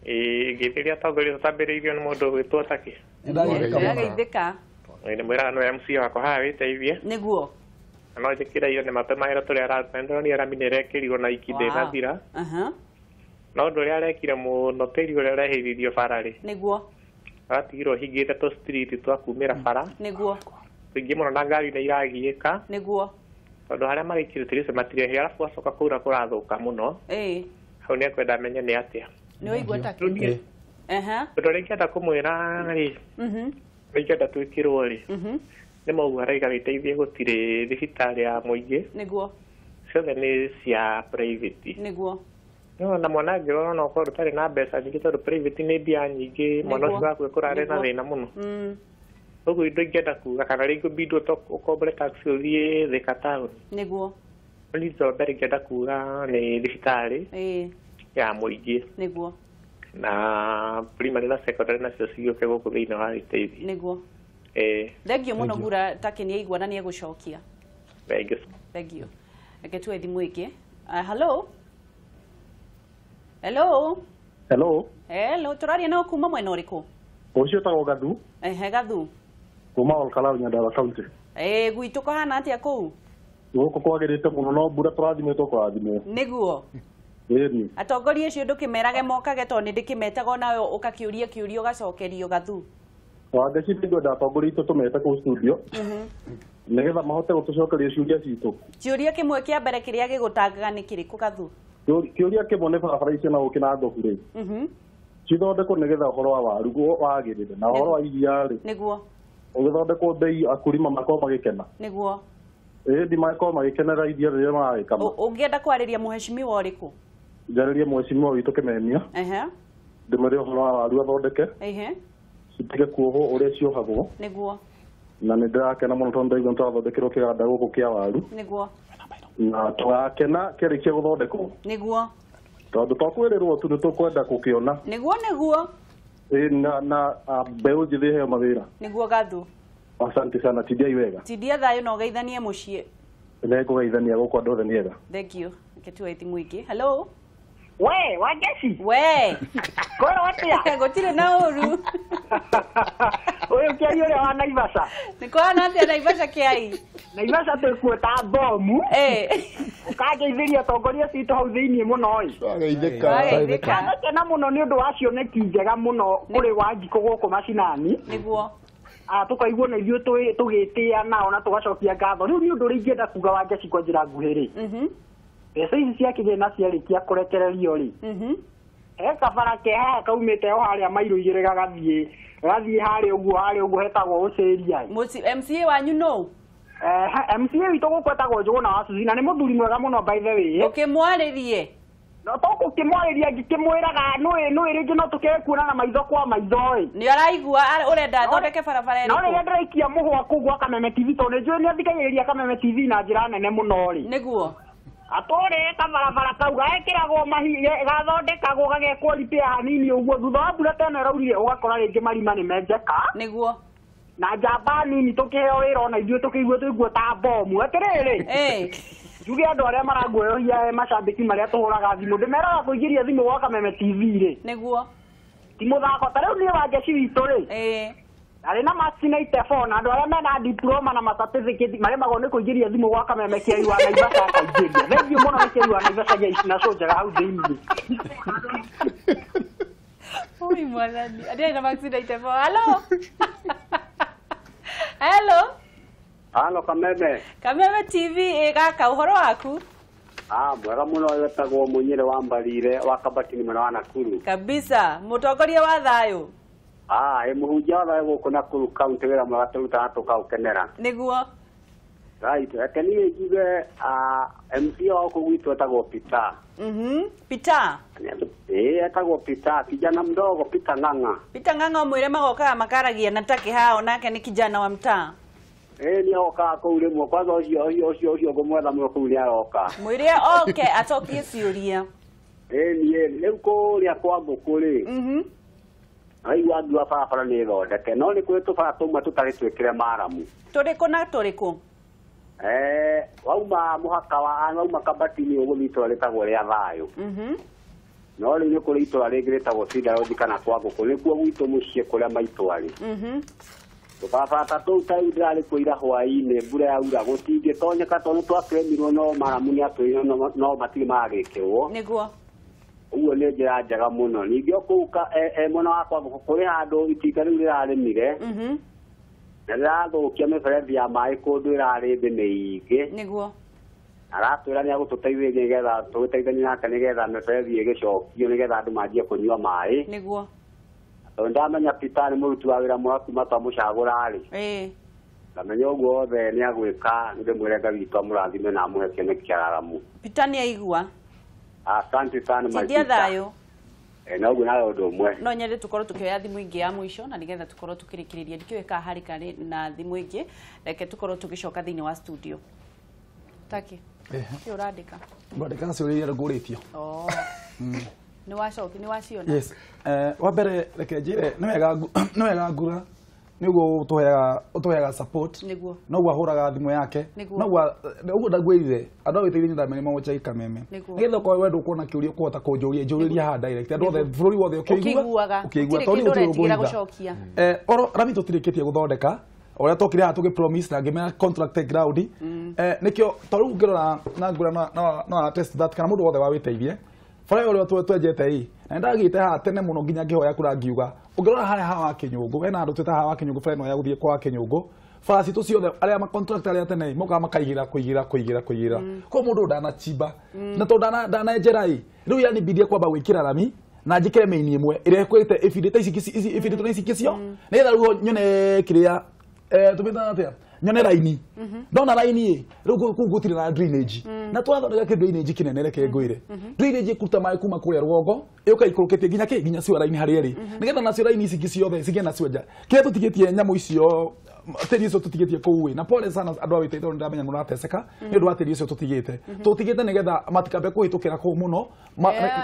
ngithiria tongoria tutambiriirio ni mundu gwitwo Taki ndageithika ni mwira no MC wakwa haha witeithie niguo no njikira iyo ni mape mahera turia aratendwo ni araminerekerirwo na ikinde na thira no ndu uria arekire muno tiri uria urehithithio bara ri niguo aratigirwo hingite tu street twa kumira bara niguo tuingi muno na ngari ni iragiika niguo tondu haria marikire tiri matirehe arafu acoka kuura kurathuka muno hau ni ekwenda amenye ni atia ni waigua Taki undu uria ingĩenda kumwira ri ingĩenda twikirwo ri nĩ mauga araiga wĩteithie gũtirĩ thibitarĩ ya mũingĩ niguo ciothe nĩ cia private niguo No na mwana angĩrwara no ũkorwo ũtarĩ na mbeca nyingĩ tondũ private nĩ mbia nyingĩ, mwana ũcio waku ekũrarĩ na thĩna mũno. Ũguo indo ingĩenda kuga kana rĩngĩ ũbindwo ũkombore taxi ũthiĩ Thika town. Nĩguo. Nĩ mbere ingĩenda kuga nĩ thibitarĩ ya mũingĩ. Nĩguo. Na primary na secondary nacio cigĩũke gũkũ thĩinĩ wa gĩteithio. Nĩguo. Thengio mũno Ngura take nĩ aigua na nĩ egũcokia. Thengio. Thengio. Reke tuoe thimũ ĩngĩ. Hello. Hello. Hello. Hello, tũraria nao kuma mwena ũrĩkũ? Ũcio ũtagwo Gathu. Ehe, Gathu. Kuma Olkalau, Nyandarua County. Gwitũ kũhana atĩa kũu? Gũkũ kwagĩrĩte mũno no mbura tũrathimĩtwo kũrathimwo. Nĩguo. Ĩni. Atongoria acio ndũkĩmerage mokage tondũ nĩ ndĩkĩmetaga onawe ũgakĩũria kĩũria ũgacokerio Gathu. Wangeci nĩngwenda atongoria aitũ tũmete kũu studio. Nĩgetha mahote gũtũcokeria ciũria citũ. Kĩũria kĩmwe kĩa mbere kĩrĩa gĩgũtangaga nĩ kĩrĩkũ Gathu? Kĩũria kĩmwe nĩ barabara icio na ũkĩ na ngobu rĩ. Cithondekwo nĩgetha ũhoro wa waru wagĩrĩre na ũhoro wa iria rĩ. Nĩguo. Ũgĩthondekwo bei akulima makorwo magĩkena. Nĩguo. Ĩĩ makorwo magĩkenera iria rĩrĩa maragĩkama. Ũngĩenda kwarĩria mũheshimiwa ũrĩkũ? Njarĩrie mũheshimiwa witũ Kĩmemia. Ehe. Ndĩmwĩre ũhoro wa waru athondeke. Ehe. Citige kuohwo ũrĩa ciohagwo. Nĩguo. Na nĩ ndĩrakena mũno tondũ ndaigua nĩtwathondekerwo kĩganda gũkũ kĩa waru. Nĩguo. Na tũgakena kĩarĩkia gũthondekwo. Nĩguo. Tondũ to kwĩrĩrwo tu nĩ tũkwenda gũkĩona. Nĩguo nĩguo. Ĩĩ na mbeũ njĩthĩ ĩheo mawĩra. Nĩguo Gathu. Asante sana, tindiai wega. Tindia thayũ na ũgeithanie mũciĩ. Nĩngũgeithania gũkũ andũ othe nĩ ega. Thank you. Reke tuoe thimũ ĩngĩ. Hello. We, Wangeci. We. Kwĩrwo atĩa? Gũtirĩ na ũru. Ũyũ kĩai ũrĩa wa Naivasha. Nĩ kũhana atĩa Naivasha kĩai? Naivasha twĩkuo ta bomu. Ũkangeithĩria atongoria citũ hau thĩinĩ mũno ĩ. Wageithĩka. Ndakena mũno nĩ ũndũ wa cioneki njega mũno kũrĩ Wanjikũ gũkũ macinani. Nĩguo. Tũkaigua na ithuĩ tũgĩtĩa nao na tũgacokia ngatho. Rĩu nĩ ũndũ ũrĩa ingĩenda kuga Wangeci kwa njĩra nguhĩ rĩ. Mbeca ici cia kĩgĩna ciarĩkia kũrekererio rĩ. He kabara ke haha kaumĩte o harĩa mairũ igĩrĩ gagathiĩ harĩa ũguo hetagwo Ũcĩria. MCA wanyu nũ? MCA witũ gũkũ etagwo Njũgũna wa Suzy na nĩ mũthuri mwega mũno by the way. Ũkĩmwarĩrie? No tũgũkĩmwarĩria ngĩkĩmwĩraga nũĩ rĩngĩ no tũkĩage kuonana maitho kwa maitho ĩ. Nĩ araigua ũrenda athondeke barabara ĩrĩkũ? No rĩrĩa ndĩraikia mũhwa kũu gwa Kameme TV tondũ nĩ njũĩ nĩ athikagĩrĩria Kameme TV na njĩra nene mũno rĩ. Nĩguo. Atũrĩ kabarabara kau gekĩragwo gathondekagwo gagekwo repair hanini ũguo thutha wa mbura ta ĩno ĩraurire ũgakora rĩngĩ marima nĩ menjeka. Nĩguo. Na njamba nini tũkĩheo wĩra ona ithuĩ tũkĩigua tũigue ta bomu. Atĩrĩrĩ. Njuge andũ arĩa maranguoyohia macambĩki marĩa tũhũraga thimũ ndĩmeraga kũingĩria thimũ gwa Kameme TV rĩ. Nĩguo. Ti mũthako ta rĩu niĩ Wangeci witũ rĩ. Arĩ na macina itebo na andũ arĩa mena diploma na ma certificate maremagwo nĩ kũingĩria thimũ gwa Kameme kĩai wa Naivasha akaingĩria. Thengiũ mũno nĩ kĩai wa Naivasha gĩa ici na cũ njega hau thĩinĩ. Oi mwathani. Arĩ na macina itebo. Hello. Hello. Halo Kameme. Kameme TV ĩ gaka ũhoro waku? Mwega mũno wetagwo Mũnyĩrĩ wa Mbarire wa Kabatini mwena wa Nakuru. Kabisa, mũtongoria wa thayũ. Ĩ mũhunjia wa thayũ gũkũ Nakuru county wĩra mwega tũrutaga tũkaũkenera. Nĩguo. Right, reke niĩ njuge MCA wa gũkũ gwitũ etagwo Peter. Peter. Ĩ etagwo Peter, kijana mdogo Peter Ng'ang'a. Peter Ng'ang'a ũmwĩre magokaga makaragia na take hao nake nĩ kijana wa mtaa. Ĩ nĩ okaga kũu rĩmwe kwanza ũcio ngũmwetha mũno kũu nĩ aroka. Mwĩre oke acokie ciũria. Ĩ niĩ rĩu kũrĩa kwa ngũkũ rĩ. Raigua andũ a barabara nĩ thondeke no nĩ kũrĩ tũbara tũmwe tũtarĩ twĩkĩre maramu. Tũrĩkũ na tũrĩkũ? Wauma mũhaka wa wauma Kabatini ũgũthiĩ itũra rĩtagwo rĩa Thayũ. No rĩu nĩ kũrĩ itũra rĩngĩ rĩtagwo Cedar Road kana kwa ngũkũ nĩkuo gwitũ mũciĩ kũrĩa maitũ arĩ. Tũbarabara ta tũu ta rĩu ndĩrarĩ kuo ira hwaĩ-inĩ mbura yaura gũtingĩtonyeka tondũ nĩtwakĩrĩmirwo no maramu nĩatwĩrire no matirĩ maragĩkĩrwo. Nĩguo. Ũguo nĩ njĩra njega mũno. Ningĩ o kũu mwena wa kwa ngũkũ kũrĩ handũ itinga rĩu rĩrarĩmire. Na rĩrathũkia mĩberethi ya maĩ kũndũ ĩrarĩ thĩ mĩingĩ. Nĩguo. Aratwĩra nĩ agũtũteithĩrĩria nĩgetha tũgĩteithanie nake nĩgetha mĩberethi ĩgĩcokio nĩgetha andũ manjie kũnyua maĩ. Nĩguo. Tondũ ndamenya Peter nĩ mũruti wa wĩra mwega kuma twamũcagũra rĩ. Ndamenya ũguo othe nĩ agwĩka ndĩmwĩre Ngai witũ amũrathime na amũhe kĩoneki kĩararamu. Peter nĩ aigua. Asante sana my Tindia sister. Thayũ. Na ũguo nawe ũndũ ũmwe. No nyende tukorwo tukioya thimu ingĩ ya mũico na nigetha tukorwo tukĩrĩkĩrĩria. Ndikĩũĩ kana harĩ karĩ na thimũ ĩngĩ, reke tukorwo tũgĩcoka thĩinĩ wa studio. Taki kĩ ũrandĩka? Ngwandĩka ciũria iria ngũrĩtio. Oh. Nĩ wacoki nĩ waciona? Yes. Wa mbere reke njĩre nĩ wega ngura nĩguo ũtũheaga support. Nĩguo. Noguo ahũraga thimũ yake. Nĩguo. Noguo ũguo ndagwĩrire andũ a wĩteithie ndamenya mamũchai kameme. Nĩguo. Nĩgetha ũkorwo we ndũkuona kĩũria ũkũhota kũnjũria njũrĩria haha direct andũ othe bũrũri wothe ũkĩiguaga ũkĩigua gũtirĩ tondũ kĩndũ gũtirĩ ũretigĩra ũngũhitha. gũcokia. Oro rami tũtirĩkĩtie gũthondeka ũrĩa twokire haha tũgĩ promise na ngĩmera contract ground. Nĩkĩo ta rĩu ũngĩrora na ngura no attest that kana mũndũ wothe wa wĩteithie bara ĩyo ũrĩa twenjete ĩ na nĩndagĩte haha tene mũno nginya ngĩhoya kura ngiuga ũngĩrora harĩa haha wa Kĩnyũngũ hena handũ twĩtaga haha wa Kĩnyũngũ bara ĩno ya gũthiĩ kwa Kĩnyũngũ bara citũ ciothe arĩa ma contract arĩa tene mokaga makaigĩra kũigĩra kũigĩra kũigĩra koguo mũndũ ndanachimba na tondũ ndanenjera ĩ rĩu yanibindie kwamba gwĩkĩra rami na njĩkĩre main ĩmwe ĩrĩa ĩkwĩrĩte ĩbindĩte ici ĩbindĩtwo na ici kĩcio nĩgetha rĩu nyone kĩrĩa tũmĩtaga atĩa nyone raini ndona raini ĩ rĩu kũu gũtirĩ na drainage na twathondeka kĩ drainage kĩnene reke ngwĩre drainage ĩkũruta maĩ kuma kũrĩa rũgongo ĩũka ikũrũkĩtie nginya kĩ nginya sewer line harĩa ĩrĩ nĩgetha nacio raini ici ingĩ ciothe cigĩe na sewer nja kĩrĩa tũtigĩtie nyamũ icio tĩri ũcio tũtigĩtie kũu ĩ na pole sana andũ a wĩteithio tondũ nĩndamenya mũrateseka nĩ ũndũ wa tĩri ũcio tũtigĩte tũtigĩte nĩgetha matikambe kũhĩtũkĩra kũu mũno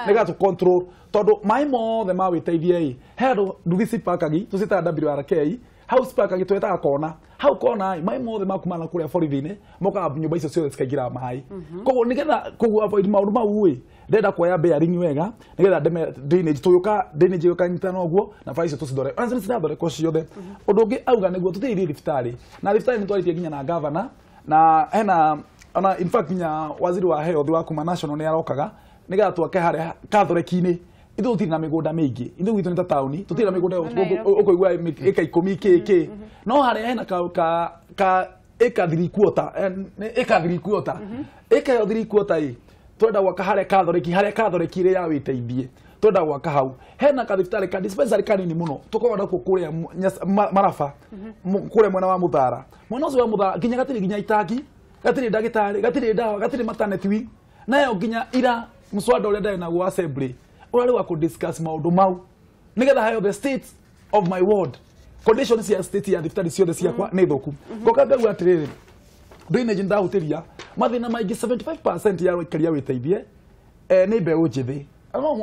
nĩgetha tũ control tondũ maĩ mothe ma wĩteithie ĩ he handũ nduthi cipakagi tũciĩtaga WRK hau cipakagi twetaga kona hau kona ĩ maĩ mothe ma kuma na kũrĩa borithi-inĩ mokaga nyũmba icio ciothe cikaingĩra maĩ koguo nĩgetha koguo avoid maũndũ mau ĩ ndĩrenda kuoya bearing wega nĩgetha ndeme drainage tũgĩũka drainage ĩgĩũka nyitana ũguo na bara icio tũcithondeke ona nĩcirathondekwo ciothe. Ũndũ ũngĩ auga nĩguo tũthiĩ thibitarĩ na thibitarĩ nĩtwarĩtie nginya na gavana na hena ona in fact nginya waziri wa health wa kuma national nĩ arokaga nĩgetha twake harĩa Catholic-inĩ. Ithuĩ tũtirĩ na mĩgũnda mĩingĩ ithuĩ gwitũ nĩ ta taũni tũtirĩ na mĩgũnda ũkũigua ĩka ikũmi kĩ kĩ no harĩa hena ka ĩka 3/4 ĩka 3/4 ĩka ĩyo 3/4 ĩ twenda gwaka harĩa Catholic harĩa Catholic ĩrĩa ya wĩteithie twenda gwaka hau hena kathibitarĩ ka dispensary kanini mũno tũkoragwo nakuo kũrĩa Maraba kũrĩa mwena wa Mũthara mwena ũcio wa Mũthara nginya gatirĩ nginya itangi gatirĩ ndagĩtarĩ gatirĩ ndawa gatirĩ maternity wing nayo nginya ira mũswada ũrĩa ndarĩ naguo assembly ũrarĩ wa kũ discuss maũndũ mau nĩgetha hayo the state of my ward condition cia state ya thibitarĩ ciothe ciakwa nĩ thũku ngoka ngauga atĩrĩrĩ drainage ndahutĩria mathĩna maingĩ 75% ya aikaria wĩteithie nĩ mbeũ njĩthĩ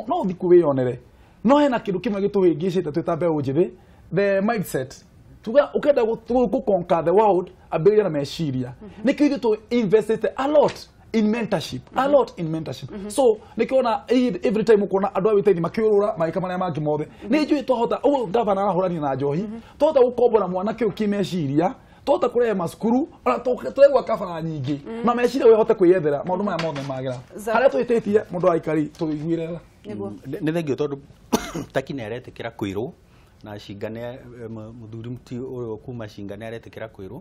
no ũthiĩ wĩyonere no hena kĩndũ kĩmwe gĩtũhĩngĩcĩte twĩ ta mbeũ njĩthĩ the mindset tuga ũkenda gũ conquer the world ambĩrĩria na meciria nĩkĩo ithuĩ tũ investĩte a lot in mentorship a lot in mentorship so nikiona every time ukona andũ a wĩteithie makĩũrũra magĩka marĩa mangĩ mothe nĩ njũĩ twahota ũguo gavana arahũrania na njohi twahota gũkombora mwanake ũyũ kĩmeciria twahota kũrehe macukuru ona tũregwaka bara nyingĩ na meciria wĩhote kwĩyethera maũndũ maya mothe magĩra harĩa twĩtĩtie mũndũ wa aikari tũiguire tha. Nĩ thengio tondũ Taki nĩ aretĩkĩra kwĩrwo na Cinga nĩ mũthuri ti ũyũ kuma Cinga nĩ aretĩkĩra kwĩrwo.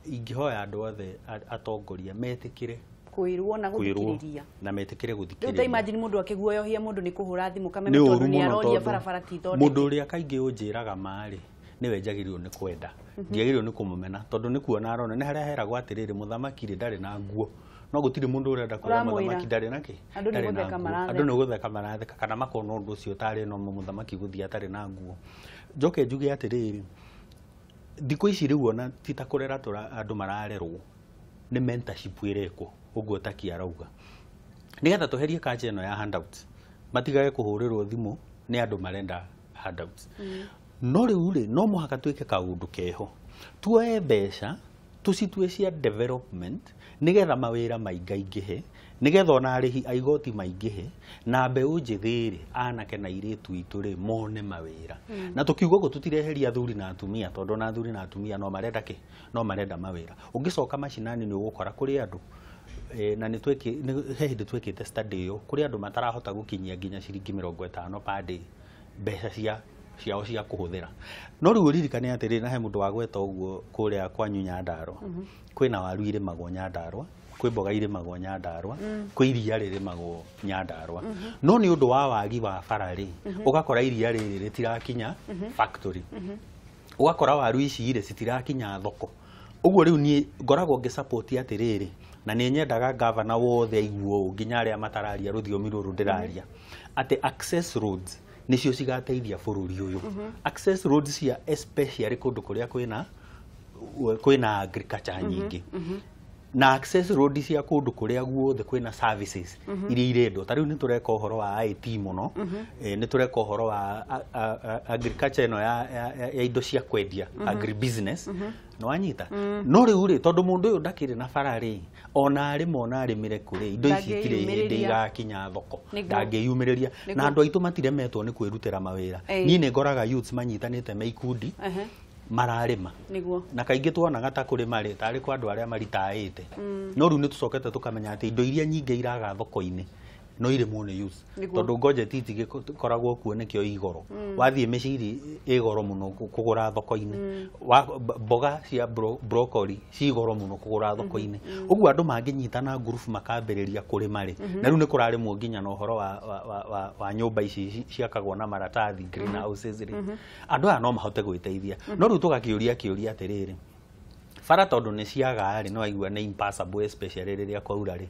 Ingĩhoya andũ othe atongoria metĩkĩre kwĩrwo na gũthikĩrĩria na metĩkĩre gũthikĩrĩria. Rĩu ta imagine mũndũ akĩguoyohia mũndũ nĩ kũhũra thimũ kameme tondũ nĩ aroria barabara ti thondeke. Mũndũ ũrĩa kaingĩ ũnjĩraga marĩ nĩwe njagĩrĩirwo nĩ kwenda ndiagĩrĩirwo nĩ kũmũmena tondũ nĩ kuona arona nĩ harĩa heragwo atĩrĩrĩ mũthamaki rĩ ndarĩ na nguo no gũtirĩ mũndũ ũrenda kwĩra mũthamaki ndarĩ na kĩ andũ nĩ gũtheka maratheka andũ nĩ gũtheka maratheka kana makona ũndũ ũcio tarĩ no mũthamaki gũthiĩ atarĩ na nguo. Njoke njuge atĩrĩrĩ thikũ ici rĩu ona ti ta kũrera andũ mararerwo nĩ mentorship ĩrekwo ũguo Taki arauga nĩgetha tũherie culture ĩno ya handouts matigage kũhũrĩrwo thimũ nĩ andũ marenda handouts. No rĩu rĩ no mũhaka twĩke kaũndũ keho tuoe mbeca tũcitue cia development nĩgetha mawĩra maingaingĩhe nĩgetha ona arĩhi a igoti maingĩhe na mbeũ njĩthĩ rĩ anake na airĩtu itũ rĩ mone mawĩra. Na tũkiuga ũguo tũtireheria athuri na atumia tondũ ona athuri na atumia no marenda kĩ no marenda mawĩra. Ũngĩcoka macinani nĩ ũgũkora kũrĩ andũ na nĩ he hĩndĩ twĩkĩte study ĩyo kũrĩ andũ matarahota gũkinyia nginya ciringi 50 per day mbeca ciao cia kũhũthĩra. No rĩu ũririkane atĩrĩrĩ na he mũndũ wagweta ũguo kũrĩa kwanyu Nyandarũa kwĩna waru irĩmagwo Nyandarũa kwĩ mboga irĩmagwo Nyandarũa kwĩ iria rĩrĩmagwo Nyandarũa no nĩ ũndũ wa wagi wa bara rĩ ũgakora iria rĩrĩ rĩtirakinya factory ũgakora waru ici rĩ citirakinya thoko. Ũguo rĩu niĩ ngoragwo ngĩsupport atĩrĩrĩ Na nĩ nyendaga gavana wothe aiguo ũũ nginya arĩa matararia rũthiomi rũrũ ndĩraria atĩ access roads nĩcio cigateithia bũrũri ũyũ. Access roads cia especially kũndũ kũrĩa kwĩna agriculture nyingĩ na access road cia kũndũ kũrĩa guothe kwĩna services iria irendwo. Ta rĩu nĩ tũreka ũhoro wa IT mũno, nĩ tũreka ũhoro wa agriculture ĩno ya indo cia kwendia, agribusiness, nĩ wanyita. No rĩu rĩ, tondũ mũndũ ũyũ ndakĩrĩ na bara rĩ, ona arĩma ona arĩmĩre kũrĩ indo ici itirĩ hĩndĩ igakinya thoko, ndangĩyumĩrĩria. Na andũ aitũ matiremetwo nĩ kwĩrutĩra mawĩra. Niĩ nĩ ngoraga youths manyitanĩte me ikundi mararĩma. Na kaingĩ tuonaga ta kũrĩma rĩ tarĩ kwa andũ arĩa maritaĩte. No rĩu nĩ tũcokete tũkamenya atĩ indo iria nyingĩ iraga thoko-inĩ no irĩmwo nĩ youths. Tondũ ngojeti itigĩkoragwo kuo nĩkĩo igoro. Wathiĩ mĩciri ĩ goro mũno kũgũra thoko-inĩ. Mboga cia broccoli ci goro mũno kũgũra thoko-inĩ. Ũguo andũ mangĩnyitana ngurubu makambĩrĩria kũrĩma rĩ, na rĩu nĩ kũrarĩmwo nginya na ũhoro wa nyũmba ici ciakagwo na maratathi, greenhouses rĩ, andũ aya no mahote gwĩteithia. No rĩu tũgakĩũria kĩũria atĩrĩrĩ, bara tondũ nĩ ciaga rĩ, no aigua nĩ impassable especially rĩrĩa kwaura rĩ,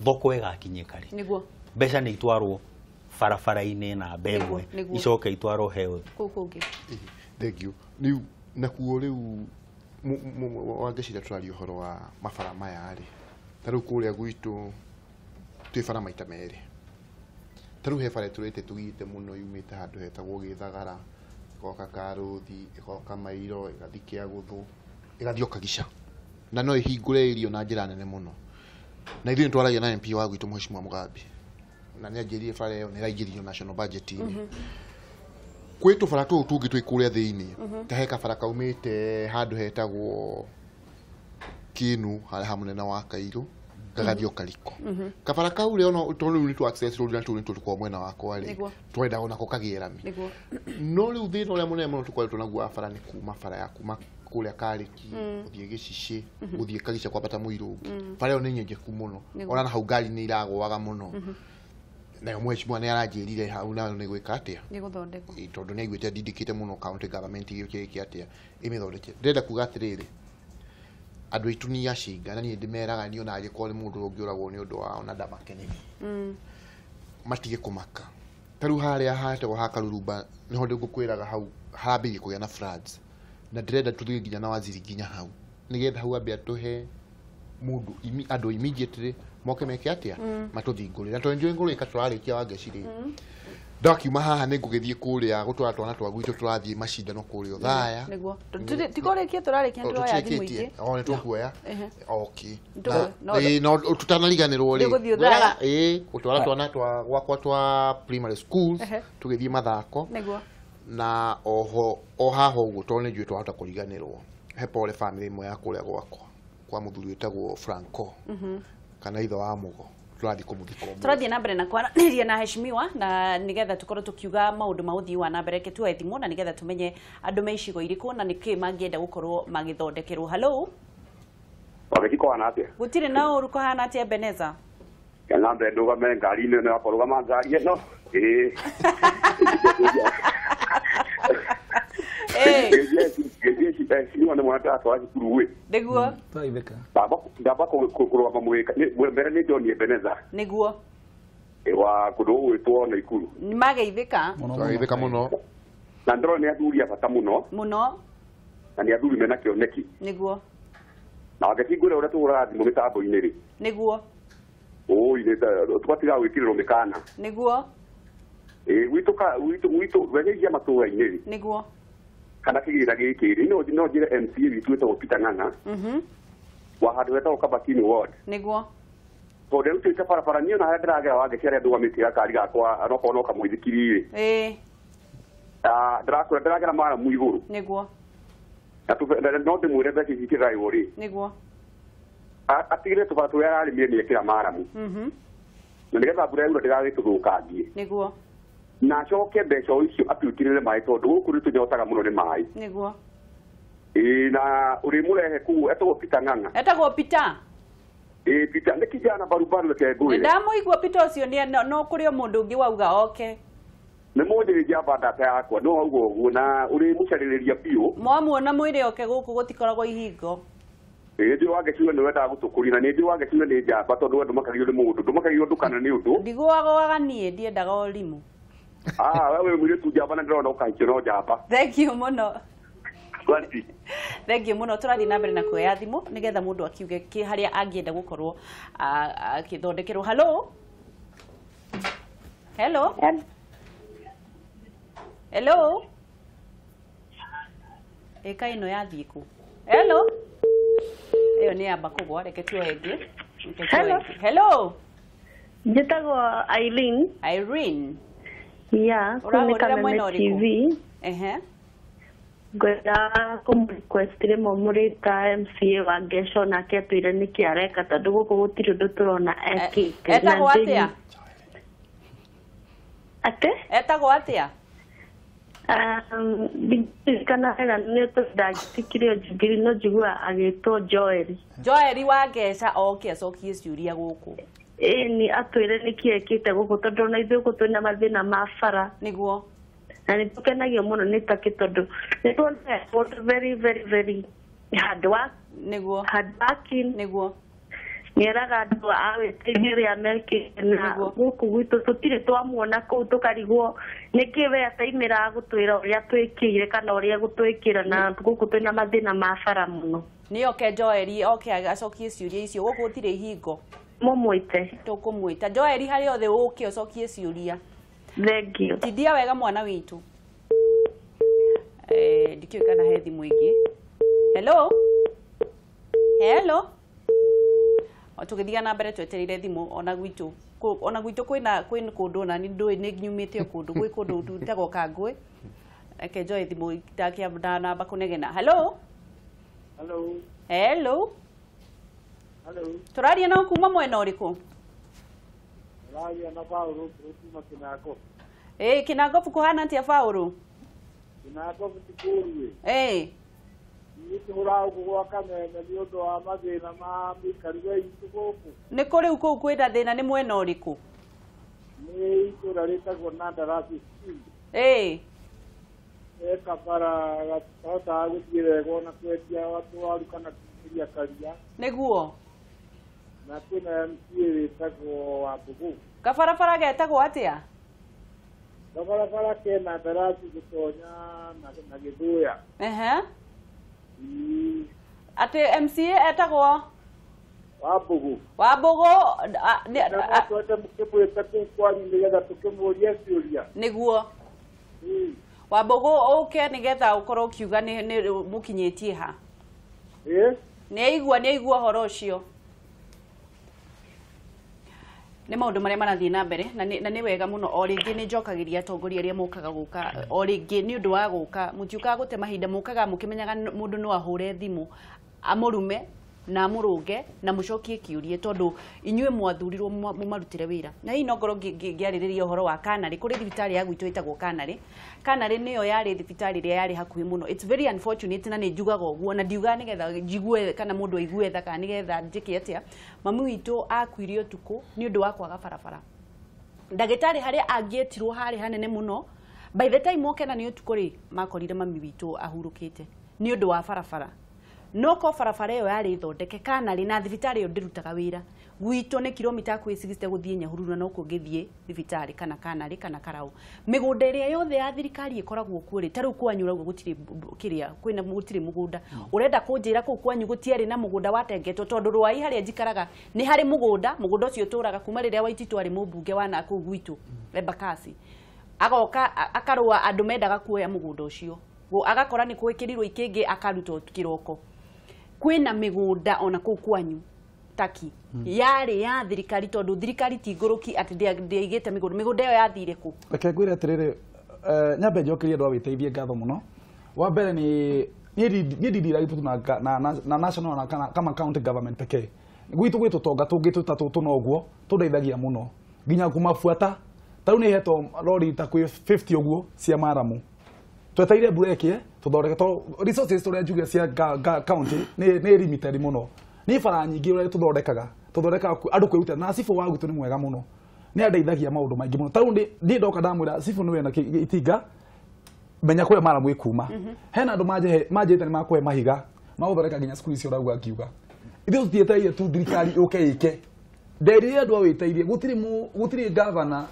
thoko ĩgakinyĩka rĩ, nĩguo mbeca nĩ itwarwo barabara-inĩ namba ĩmwe, icoke itwarwo health kũu kũngĩ. Thank you. Rĩu nakuo rĩu wangeciria tũraria ũhoro wa mabara maya rĩ, ta rĩu kũrĩa gwitũ twĩ bara maita merĩ. Ta rĩu he bara ĩtũrĩte tũgiĩte mũno yumĩte handũ hetagwo Gĩthagara, ĩgoka Karũthi, ĩgoka Mairo, ĩgathiĩ Kĩagũthũ, ĩgathiĩ o Kagica, na no ĩhingũre irio na njĩra nene mũno. Na ithuĩ nĩ twaragia na MP wa gwitũ Mheshimiwa Mugambi, na nĩ anjĩrire bara ĩyo nĩ ĩraingĩrio national budget-inĩ. Kwĩ tũbara tũũ tũngĩ twĩ kũrĩa thĩinĩ, ta he kabara kaumĩte handũ hetagwo Kĩnu harĩa ha mũnene wa Kairũ gagathiĩ o Kariko. Kabara kau rĩ, ona tondũ rĩu nĩ twa access road na tũu nĩ tũkoragwo mwena wakwa rĩ, twendaga onako kagĩe rami. No rĩu thĩna ũrĩa mũnene mũno tũkoretwo naguo wa bara nĩ kuma bara ya kuma kũrĩa Karĩki gũthiĩ Gĩcicĩ gũthiĩ Kagica kwambata Mũirũngi. Bara ĩyo nĩ nyenjeku mũno, ona na hau ngari nĩ iragũaga mũno. Nayo mheshimiwa nĩ aranjĩrire hau nayo nĩ gwĩka atĩa, nĩ gũthondekwo, tondũ nĩ aiguĩte ndindĩkĩte mũno county government ĩgĩũke ĩke atĩa ĩmĩthondeke. Ndĩrenda kuga atĩrĩrĩ, andũ aitũ nĩ acinga, na niĩ ndĩmeraga niĩ ona angĩkorwo nĩ mũndũ ũngĩũragwo nĩ ũndũ wao na ndamakeneri, matige kũmaka. Ta rĩu harĩa hatagwo ha Karurumba nĩho ngũkwĩraga hau harambĩrĩirie kũgĩa na floods, na ndĩrenda tũthiĩ nginya na waziri nginya hau, nĩgetha hau ambe atũhe mũndũ andũ immediately moke meke atĩa, matũthingũrĩre. Na tondũ nĩnjũĩ ngũrĩka tũrarĩkia Wangeci rĩ, ndakiuma haha nĩ ngũgĩthiĩ kũrĩa gũtwara twana twa gwitũ tũrathiĩ macindano kũrĩa Othaya. Nĩguo tikũrĩkia tũrarĩkia, nĩtũroya thimũ ingĩ. O nĩ tũkuoya. Okay. No tũtanariganĩrwo rĩ, ĩĩ gũtwara twana twa gwakwa twa primary schools tũgĩthiĩ mathako. Nĩguo. Na oho o haha ũguo tondũ nĩ njũĩ twahota kũriganĩrwo, he pole family ĩmwe ya kũrĩa gwakwa kwa mũthuri wĩtagwo Franco kana ithe wa Mũgo, tũrathiĩ kũmũthika ũmũthĩ. Tũrathiĩ na mbere na kwaranĩria na heshimiwa na nĩgetha tũkorwo tũkiuga maũndũ ma ũthii wa na mbere. Reke tuoe thimũ na nĩgetha tũmenye andũ me icigo irĩkũ na nĩkĩ mangĩenda gũkorwo magĩthondekerwo. Hello. Wageci kũhana atĩa? Gũtirĩ na ũru, kũhana atĩa Ebeneza? Kana mbere ndũgame ngari-inĩ ĩno yakwa, rũgama ngari ĩno. Ĩĩ. Nĩ mwana ndĩratwara cukuru ĩ. Nĩguo. Ndamba kũrũgama mũgĩka mbere nĩ John Ebeneza. Nĩguo. Wa kũndũ gũgwĩtwo Naikuru. Nĩ mageithĩka. Mageithĩka mũno. Na ndĩrona nĩ athuri a bata mũno. Mũno. Na nĩ athuri mena kĩoneki. Nĩguo. Na Wangeci ngwĩre ũrĩa tũhũraga thimũ mĩtambo-inĩ rĩ. Nĩguo. Ũĩ tũgatiga gwĩkĩrĩrwo mĩkana. Nĩguo. Ĩĩ gwitũ wenyegia matũra-inĩ rĩ. Nĩguo. Kana kĩgĩna gĩkĩ rĩ, no njĩre MCA witũ wĩtagwo Peter Ng'ang'a wa handũ hetagwo Kabatini ward. Nĩguo. Tondũ arutĩte barabara niĩ ona harĩa ndĩragera Wangeci harĩa ndũgamĩtie gakari gakwa onokorwo no kamũithikiri rĩ. Ĩĩ. Ndĩrakwĩra ndĩragera maramu igũrũ. Nĩguo. Na no ndĩmwĩre mbeca ici ikĩgaywo rĩ. Nĩguo. Atigĩrĩre tũbara tũrĩa ararĩmire nĩ ekĩra maramu. Na nĩgetha mbura yaura ndĩgagĩtũthũkangie. Nĩguo. Na acoke mbeca o icio atuĩkĩrĩre maĩ tondũ gũkũ nĩ tũnyotaga mũno nĩ maĩ. Nĩguo. Ĩĩ na ũrĩmũrehe kũu etagwo Peter Ng'ang'a. Etagwo Peter. Ĩĩ Peter nĩ kijana barubaru reke ngwĩre. Ndamũigua Peter ũcio nĩ no kũrĩ o mũndũ ũngĩ wauga oke. Nĩ mũnjĩrĩ njamba ndata yakwa no auga ũguo na ũrĩmũcarĩrĩria biũ. Mwamuona mwĩre oke gũkũ gũtikoragwo ihingo. Ĩĩ wangeciwe nĩ wendaga gũtũkũria na nĩ wangeciwe nĩ njamba tondũ we ndũmakagio nĩ mũndũ ndũmakagio ũndũ kana nĩ ũndũ. Ndigũagũaga niĩ ndiendaga ũrimũ. Ah, wewe mũirĩtu njamba na ndĩrona ũkahikio no njamba. Thank you mũno. Thank you mũno. Tũrathiĩ na mbere na kuoya thimũ nĩgetha mũndũ akiuge kĩ harĩa angĩenda gũkorwo akĩthondekerwo. Hello. Hello. Hello. Ĩka ĩno yathiĩ kũ? Hello. Ĩyo nĩ yamba kũgwa, reke tuoe ĩngĩ. Hello. Hello. Njĩtagwo Irene. Irene. Yeah, ũrahũrĩra mwena ũrĩkũ? Ehe. Ngwenda kũmũrequest rĩmwe mũrĩta MCA wa Ngeco nake atwĩre nĩkĩ areka tondũ gũkũ gũtirĩ ũndũ tũrona ekĩte. Etagwo atĩa? Atĩ? Etagwo atĩa? Ndirikana wega nĩ tondũ ndagĩtĩkire njugiri no njiguaga agĩtwo Joel. Joel wa Ngeca oke acokie ciũria gũkũ. Ĩni atwĩre nĩkĩ ekĩte gũkũ tondũ ona ithuĩ gũkũ twĩna mathĩna ma bara. Nĩguo. Na nĩ tũkenagio mũno nĩ takĩ tondũ nĩ tuonaga very very very hard work. Nĩguo. Hard working. Nĩguo. Nĩeraga andũ a wĩteithio ũrĩa mekĩte na gũkũ gwitũ tũtirĩ twamuona kũu tũkarigwo nĩkĩ we ataimĩraga gũtwĩra ũrĩa twĩkĩire kana ũrĩa gũtwĩkĩra na gũkũ twĩna mathĩna ma bara mũno. Nĩ oke Joel oke acokie ciũria icio gũkũ gũtirĩ ihingo. Mũmwĩte. Tũkũmwĩta. Joel harĩa othe ũke ũcokie ciũria. Thank you. Tindia wega mwana witũ. Ndikĩũĩ kana he thimũ ĩngĩ. Hello. Hello. Tũgĩthiaga na mbere twetereire thimũ ona gwitũ kwĩna kũndũ ona nĩ ndũĩ nĩ nyumĩte o kũndũ gwĩ kũndũ twĩtagwo Kangũĩ. Reke njoe thimũ namba kũnegena. Hello. Hello. Hello. Hello. Tũraria nao kuma mwena ũrĩkũ? Tũraria na Paũlũ kuma Kĩnangobu. Ĩĩ Kĩnangobu kũhana atĩa Paũlũ? Kĩnangobu ti kũũru ĩ. Ĩĩ. Ithuĩ tũhũraga gũkũ gwa Kameme nĩ ũndũ wa mathĩna ma mĩikarĩre itũ gũkũ. Nĩ kũ rĩu kũu kwĩna thĩna nĩ mwena ũrĩkũ? Nĩ itũũra rĩtagwo Nandarasi Scheme. Ĩĩ. He kabara gatahotaga gũthiĩ wega ona kwendia waru kana kumĩria karia. Nĩguo. Na kwĩna MCA wĩtagwo Wambũgũ. Kabarabara getagwo atĩa? Kabarabara ke Nandarasi gũtonya na Gĩthũya. Ehe. Atĩ MCA etagwo Wambũgũ. Wambũgũ. Na twende mũkĩmwĩte kũu kwanyu nĩgetha tũkĩmũrie ciũria. Nĩguo. Wambũgũ ũke nĩgetha ũkorwo ũkiuga nĩ mũkinyĩtie ha. Ĩĩ. Nĩ aigua ũhoro ũcio. Nĩ maũndũ marĩa marathiĩ na mbere na nĩ wega mũno. O rĩngĩ nĩ njokagĩria atongoria arĩa mokaga gũka o rĩngĩ nĩ ũndũ wa gũka mũtiũkaga gũte mahinda mũkaga mũkĩmenyaga mũndũ no ahũre thimũ amũrume na amũrũnge na mũcokie kĩũria tondũ inyuĩ mwathurirwo mũmarutĩre wĩra. Na hihi no ngorwo ngĩarĩrĩria ũhoro wa Kanarĩ. Kũrĩ thibitarĩ ya gwitũ ĩtagwo Kanarĩ. Kanarĩ nĩyo yarĩ thibitarĩ ĩrĩa yarĩ hakuhĩ mũno. It's very unfortunate na nĩ njugaga ũguo na ndiugaga nĩgetha njigue kana mũndũ aigue tha kana nĩgetha njĩke atĩa. Mami witũ akuire ũtukũ nĩ ũndũ wa kwaga barabara. Ndagĩtarĩ harĩa angĩetirwo harĩ hanene mũno. By the time oke na nĩ ũtukũ rĩ makorire mami witũ ahurũkĩte nĩ ũndũ wa barabara. No ko barabara ĩyo yarĩ thondeke Kanarĩ na thibitarĩ ĩyo ndĩrutaga wĩra. Gwitũ nĩ kilomita hakuhĩ 60 gũthiĩ Nyahururu na no kũngĩthiĩ thibitarĩ kana Kanarĩ kana Karau. Mĩgũnda ĩrĩa yothe ya thirikari ĩkoragwo kuo rĩ, ta rĩu kwanyu ũrauga gũtirĩ kĩrĩa kwĩna gũtirĩ mũgũnda. Ũrenda kũnjĩra kũu kwanyu gũtiarĩ na mũgũnda watengetwo tondũ Rwai harĩa njikaraga nĩ harĩ mũgũnda, mũgũnda ũcio ũtũraga kuma rĩrĩa Waititu arĩ mũmbunge wa nakũu gwitũ Embakasi. Agoka akarũa andũ mendaga kuoya mũgũnda ũcio. Agakora nĩ gwĩkĩrirwo ikĩngĩ akarutwo kĩroko. Kwĩna mĩgũnda ona kũu kwanyu taki yarĩ ya thirikari tondũ thirikari ti ngũrũki atĩ ndĩaigĩte mĩgũnda. Mĩgũnda ĩyo yathire kũ? Reke ngwĩre atĩrĩrĩ, nyambe njokerie andũ a wĩteithie ngatho mũno. Wa mbere nĩ niĩ ndindiraga itu na national na kama county government pekee. Gwitũ gwĩ tũtonga tũngĩ tũtatũ tũna ũguo tũndeithagia mũno nginya kũmabuata. Ta rĩu nĩ hetwo rori ta kwĩ 50 ũguo cia maramu. Tweteire mbura ĩkĩe tũthondeke to resources tũrĩa njuge cia county nĩ limited mũno. Nĩ bara nyingĩ ũrĩa tũthondekaga andũ kwĩrutĩra na cibũ wa gwitũ nĩ mwega mũno. Nĩ andeithagia maũndũ maingĩ mũno. Ta rĩu niĩ ndoka ndamwĩra cibũ nĩwe na itinga menya kũrĩa maramu ĩkuma. Hena andũ manjĩte nĩ makũhe mahiga magũthondeka nginya cukuru icio ũrauga ngiuga. Ithuĩ tũtietereire tu thirikari yũke ĩke. Nderire andũ a wĩteithie gũtirĩ governor,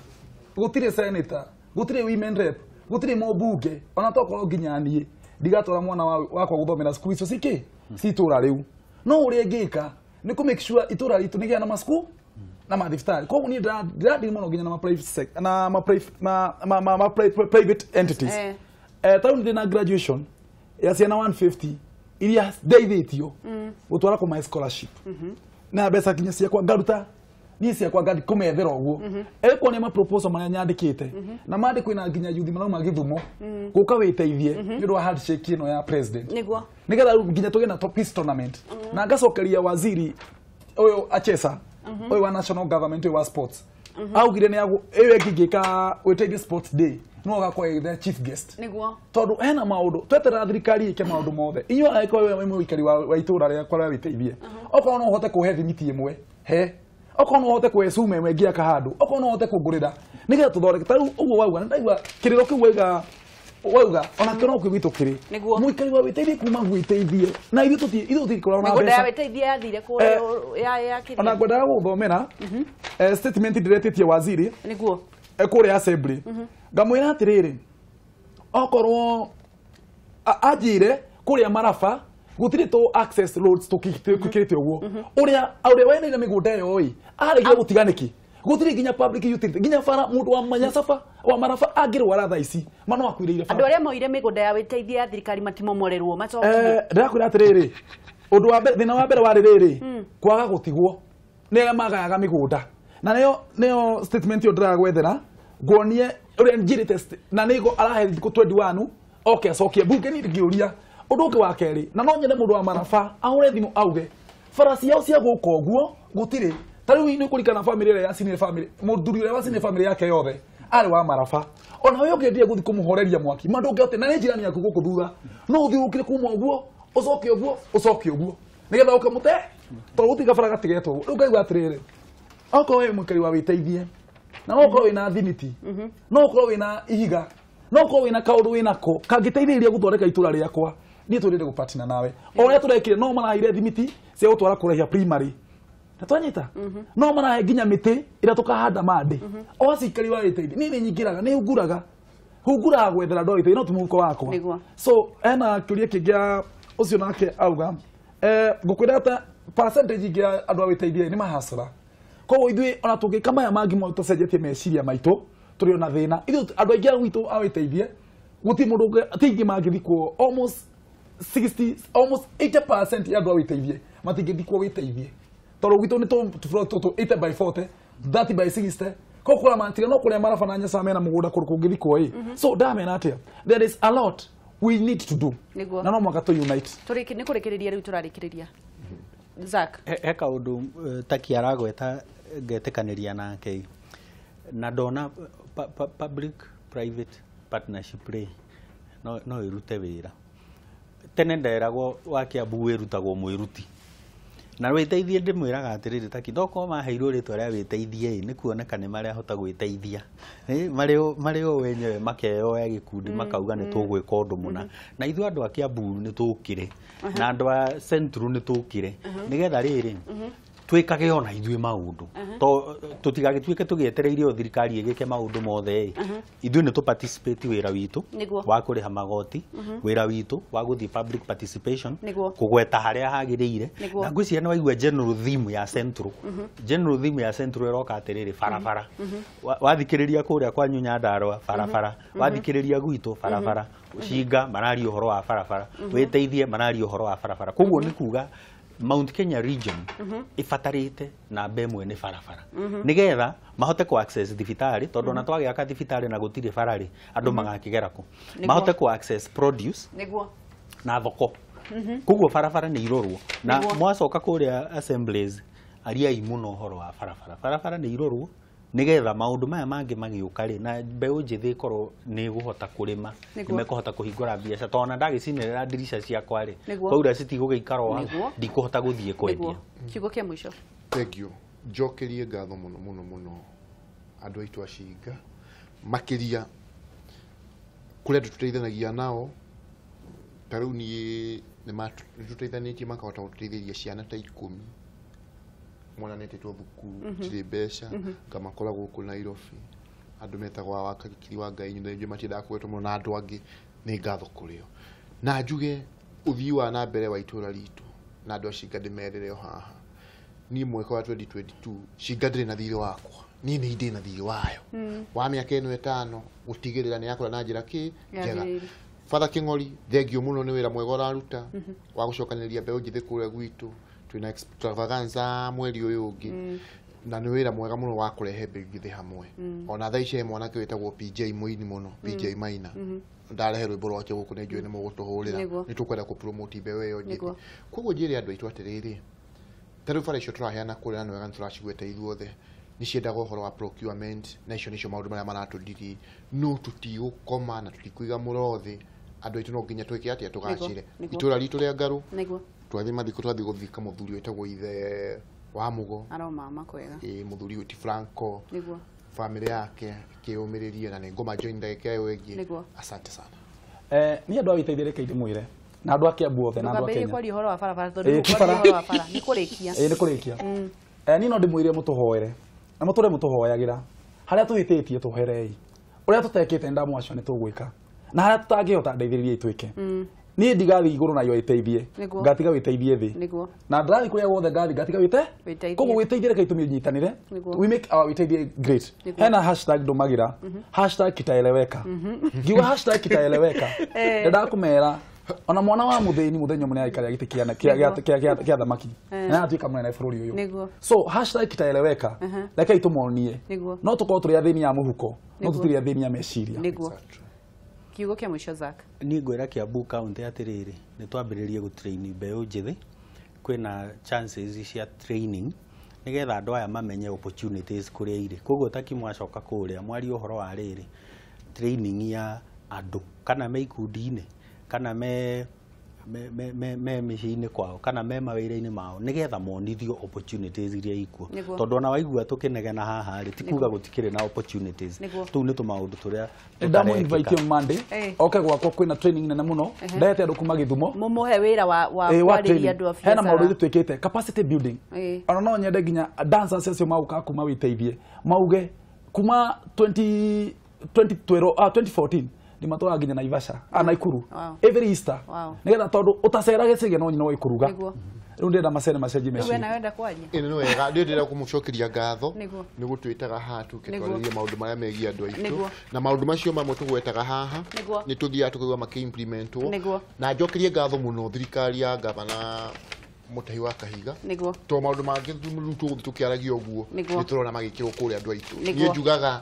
gũtirĩ senator, gũtirĩ women rep, gũtirĩ mũmbunge, ona tokorwo nginya niĩ ndigatwara mwana wakwa gũthomera cukuru icio cikĩ ci itũra rĩu. No ũrĩa ingĩka nĩ kũ make sure itũra ritũ nĩ gĩa na macukuru na mathibitarĩ. Koguo niĩ ndĩrathiĩ mũno nginya na private sector na ma private entities. Taũni ndĩ na graduation ya ciana 150 iria ndeithĩtio gũtwara kũmahe scholarship. Na mbeca nginya ciakwa ngaruta niĩ ciakwa ngathi kũmethera ũguo. Ekuonia ma proposal marĩa nyandĩkĩte na mandĩkwo na nginya yuthi marauma Gĩthumo gũka wĩteithie nĩ ũndũ wa handshake ĩno ya president. Nĩguo. Nĩgetha nginya tũgĩe na peace tournament. Na ngacokeria waziri ũyũ Achesa ũyũ wa national government ũyũ wa sports. Augire nĩ ĩyo ĩngĩka wĩteithie sports day no agakorwo the chief guest. Nĩguo. Tondũ hena maũndũ tweterera thirikari ĩke maũndũ mothe. Inyuĩ angĩkorwo wĩ mũikari wa itũra rĩakwa rĩa wĩteithie. Okorwo no ũhote kũhe thimiti ĩmwe, he. Okorwo no ũhote kũhe cuma ĩmwe ngĩaka handũ, okorwo no ũhote kũngũrĩra nĩgetha tũthondeke. Ta rĩu ũguo wauga, nĩ ndaigua kĩrĩro kĩu wauga ona kĩo no kĩu gitũ kĩrĩ. Mũikari wa wĩteithie kuma gwĩteithie na ithuĩ tũtikoragwo na mbeca. Mĩgũnda ya wĩteithie yathire kũrĩa ya kĩrĩa. Ona ngwendaga gũthomera statement ndĩretĩtie waziri. Nĩguo. Kũrĩa assembly. Ngamwĩra atĩrĩrĩ, okorwo anjĩre kũrĩa Maraba gũtirĩ tũ access roads tũkĩrĩte ũguo. Ũrĩa weneire mĩgũnda ĩyo ĩ aregire gũtiga nĩkĩ? Gũtirĩ nginya public utility, nginya bara mũndũ wa Manyacaba wa Maraba angĩrwara thaa ici ma no akuĩrĩire bara. Andũ arĩa moire mĩgũnda ya wĩteithie ya thirikari matimomorerwo macokie. Ndĩrakwĩra atĩrĩrĩ, ũndũ wa mbere, thĩna wa mbere warĩ rĩrĩ, kwaga gũtigwo nĩ arĩa magayaga mĩgũnda. Na nĩyo statement ĩyo ndĩragwethera nguonie ũrĩa njĩrĩte na nĩgo arahe thikũ 21 oke acokie mbunge. Niĩ ngĩũria ũndũ ũngĩ wa kerĩ, na no nyende mũndũ wa Maraba ahũre thimũ auge bara ciao cia gũka ũguo gũtirĩ. Ta rĩu nĩ kũrikana famĩlĩ ĩrĩa yacinire famĩlĩ, mũthuri ũrĩa wacinire famĩlĩ yake yothe arĩ wa Maraba. Ona we ũngĩendire gũthiĩ kũmũhoreria mwaki ma ndũngĩhote, na nĩ njirani yaku gũkũ thutha, no ũthiũrũrũkire kuma ũguo ũcoke ũguo ũcoke ũguo nĩgetha ũke mũte, tondũ gũtirĩ kabara gatigetwo ũguo. Rĩu ngaigua atĩrĩrĩ, okorwo wĩ mũikari wa wĩteithie na no ũkorwo wĩna thimiti, no ũkorwo wĩna ihiga, no ũkorwo wĩna kaũndũ wĩnako kangĩteithĩrĩria gũthondeka itũra rĩakwa, niĩ twendete gũpatina nawe. O ũrĩa tũrekire, no maraheire thimiti cia gũtwara kũrehia primary na twanyita, no marahe nginya mĩtĩ ĩrĩa tũkahanda mandĩ. O acikari wa wĩteithie, niĩ nĩ nyingĩraga, nĩ hunguraga gwethera andũ a wĩteithie, no ti mũhuko wakwa. So hena kĩũria kĩngĩ ũcio nake auga, ngũkwĩra ta percentage ingĩ ya andũ a wĩteithie nĩ mahacora. Koguo ithuĩ ona tũngĩka maya mangĩ mothe tũcenjetie meciria maitũ tũrĩ ona thĩna. Ithuĩ andũ aingĩ a gwitũ a wĩteithie gũtirĩ mũndũ ti aingĩ mangĩthikwo, almost 60 almost 80% ya andũ a wĩteithie matingĩthikwo wĩteithie, tondũ gwitũ nĩ tũ 80 by 40 30 by 60. Koguo kũrĩa matiga no kũrĩa Maraba na Nyasaye mena mũgũnda kũndũ kũngĩthikwo ĩ. So ndamera atĩa, there is a lot we need to do na no mũhaka tũ unite. Nĩ kũrĩkĩrĩria rĩu tũrarĩkĩrĩria. Zack, he kaũndũ Taki aragweta ngetĩkanĩria nake na ndona public private partnership rĩ no ĩrute wĩra. Tene nderagwo wa Kiambu wĩrutagwo mwĩruti na wĩteithie, ndĩmwĩraga atĩrĩrĩ Taki, ndokorwo maheirwo rĩtwa rĩa wĩteithie ĩ nĩ kuoneka nĩ marĩa hota gwĩteithia marĩ o wenyewe makeyoya gĩkundi makauga nĩ tũgwĩka ũndũ mũna, na ithuĩ andũ a Kiambu nĩ tũkire na andũ a Central nĩ tũkire nĩgetha rĩrĩ twĩkage ona ithuĩ maũndũ, to tũtigagĩtuĩke tũgĩetereire o thirikari ĩgĩke maũndũ mothe ĩ. Ithuĩ nĩ tũ-participate wĩra witũ wa kũrĩha magoti, wĩra witũ wa gũthiĩ public participation, kũgweta harĩa hagĩrĩire. Na ngwĩciria nĩ waigua general theme ya Central. General theme ya Central ĩroka atĩrĩrĩ, barabara. Wathikĩrĩria kũrĩa kwanyu Nyandarũa barabara, wathikĩrĩria gwitũ barabara, Cinga mararia ũhoro wa barabara, wĩteithie mararia ũhoro wa barabara. Koguo nĩ kuga Mount Kenya region ibatarĩte namba ĩmwe nĩ barabara nĩgetha mahote ku access thibitarĩ, tondũ ona twagĩaka thibitarĩ na gũtirĩ bara rĩ andũ magakĩgera kũ, mahote ku access produce nĩguo na thoko. Koguo barabara nĩ irorwo, na mwacoka kũrĩa assemblies ariai mũno ũhoro wa barabara. Barabara nĩ irorwo nĩgetha maũndũ maya mangĩ magĩũka rĩ, na mbeũ njĩthĩ ĩkorwo nĩ ĩgũhota kũrĩma, nĩ mekũhota kũhingũra biacara, tondũ ona ndagĩcinĩrĩra ndirica ciakwa rĩ, kwaura citigũgĩikara o hau, ndikũhota gũthiĩ kwendia. Kiugo kĩa mũico. Thank you. Njokerie ngatho mũno mũno mũno andũ aitũ a Cinga, makĩria kũrĩa andũ tũteithanagia nao. Ta rĩu niĩ Nĩ tũteithanĩtie makahota gũtũteithĩrĩria ciana ta 10 mwana nĩetĩtwo thukuru tirĩ mbeca ngamakora gũkũ Nairobi andũ metagwo wa Karikiri wa Ngai nyũmba matiendaga kũgwetwo mũno na andũ angĩ nĩ ngatho kũrĩ o na njuge ũthii wa na mbere wa itũra ritũ na andũ a Shinga ndĩmerĩre o haha niĩ mwaka wa 2022 Shinga ndĩrĩ na thirĩ wakwa niĩ nĩ ndĩ na thirĩ wayo wa mĩaka ĩno 5 gũtigĩrĩra nĩ yakũra na njĩra kĩ njega. Father King'ori thengio mũno nĩ wĩra mwega ũraruta wa gũcokanĩrĩria mbeũ njĩthĩ kũrĩa gwitũ twĩna extravaganza mweri ũyũ ũngĩ na nĩ wĩra mwega mũno wa kũrehe mbeũ njĩthĩ hamwe ona thaa ici he mwanake wĩtagwo PJ mũini mũno PJ Maina ndarehe rwĩmbo rwake gũkũ nĩ njũĩ nĩ mũgũtũhũrĩra nĩ tũkwenda kũpromote mbeũ ĩyo njĩthĩ koguo njĩre andũ aitũ atĩrĩrĩ ta rĩu bara icio tũraheana kũrĩa na nĩ wega nĩ tũracigweta ithuothe nĩ ciendaga ũhoro wa procurement na icio nĩcio maũndũ marĩa maratũndiri no tũtigũkoma na tũtikũiga mũro thĩ andũ aitũ no nginya twĩke atĩa tũgacĩre itũra ritũ rĩa Ngarũ twathiĩ mathiko twathiĩ gũthika mũthuri wĩtagwo ithe wa Mugo aromama kwega mũthuri ti Franco nĩguo family yake kĩũmĩrĩrie na nĩ ngoma join ndagĩka ĩyo ĩngĩ asante sana. Niĩ andũ a wĩteithie reke ndĩmwĩre na andũ a Kiambu othe na andũ a Kenya kwaria ũhoro wa barabara tondũ ũhoro wa bara nĩ kũrĩkia nĩ kũrĩkia niĩ no ndĩmwĩre mũtũhoere na mũtũre mũtũhoyagĩra harĩa tũhĩtĩtie tũherei ũrĩa tũtekĩte ndamwacio nĩ tũgwĩka na harĩa tũtangĩhota ndeithĩrĩriei twĩke niĩ ndigathiĩ igũrũ na wĩteithie ngatiga wĩteithie thĩ na ndĩrathiĩ kũrĩa guothe ngathiĩ ngatiga wĩte koguo wĩteithie reke itũmi nyitanĩre we make our wĩteithie great. Hena hashtag ndũmagĩra hashtag kitaeleweka ngiuga hashtag kitaeleweka ndendaga kũmera ona mwana wa mũthĩni mũthenya ũmwe nĩaikarĩra gĩtĩ kĩa thamaki na atuĩka mũnene bũrũri ũyũ so hashtag kitaeleweka reke itũmonie no tũkorwo tũrĩ athĩni a mũhuko no tũtirĩ athĩni a meciria. Kiugo kĩa mũico Zack. Niĩ ngwĩra Kiambu County atĩrĩrĩ nĩ twambĩrĩrie gũtrain mbeũ njĩthĩ kwĩna chances cia training nĩgetha andũ aya mamenye opportunities kũrĩa irĩ koguo ta kimwacoka kũrĩa mwarie ũhoro wa rĩrĩ training ya andũ kana me ikundi-inĩ kana me mĩciĩ-inĩ kwao kana me mawĩra-inĩ mao nĩgetha monithio opportunities iria ikuo tondũ ona waigua tũkĩnegena haha rĩ ti kuga gũtikĩrĩ na opportunities tũu nĩ tũmaũndũ tũrĩa ndamu invite on Monday oke gwakwa kwĩna training nene mũno ndehete andũ kuma Gĩthumo mũmũhe wĩra wa kwarĩria andũ a biacara hena maũndũ ithuĩ twĩkĩte capacity building ona no nyende nginya dancers acio maũkaga kuma wĩteithie mauge kuma 2014 ndimatwaraga nginya Naivasha Naikuru every Easter nigetha tondu utacera gĩcege no nyina wa ikuruga rĩu ndĩrenda macere macenjie meciria. Wewe wenda kwaria ĩno nĩ wega ndĩrenda kũmũcokeria ngatho nĩ gũtwĩtaga haha tũkĩtwarĩria maũndũ marĩa megiĩ andũ aitũ na maũndũ macio mamwe tũgwetaga haha nĩ tũthiaga tũkaigua makĩ-implementwo na njokerie ngatho mũno thirikari ya gavana Mutahi wa Kahiga to maũndũ mangĩ rĩu tũgũthiĩ tũkĩaragia ũguo nĩ tũrona magĩkĩrwo kũrĩa andũ aitũ niĩ njugaga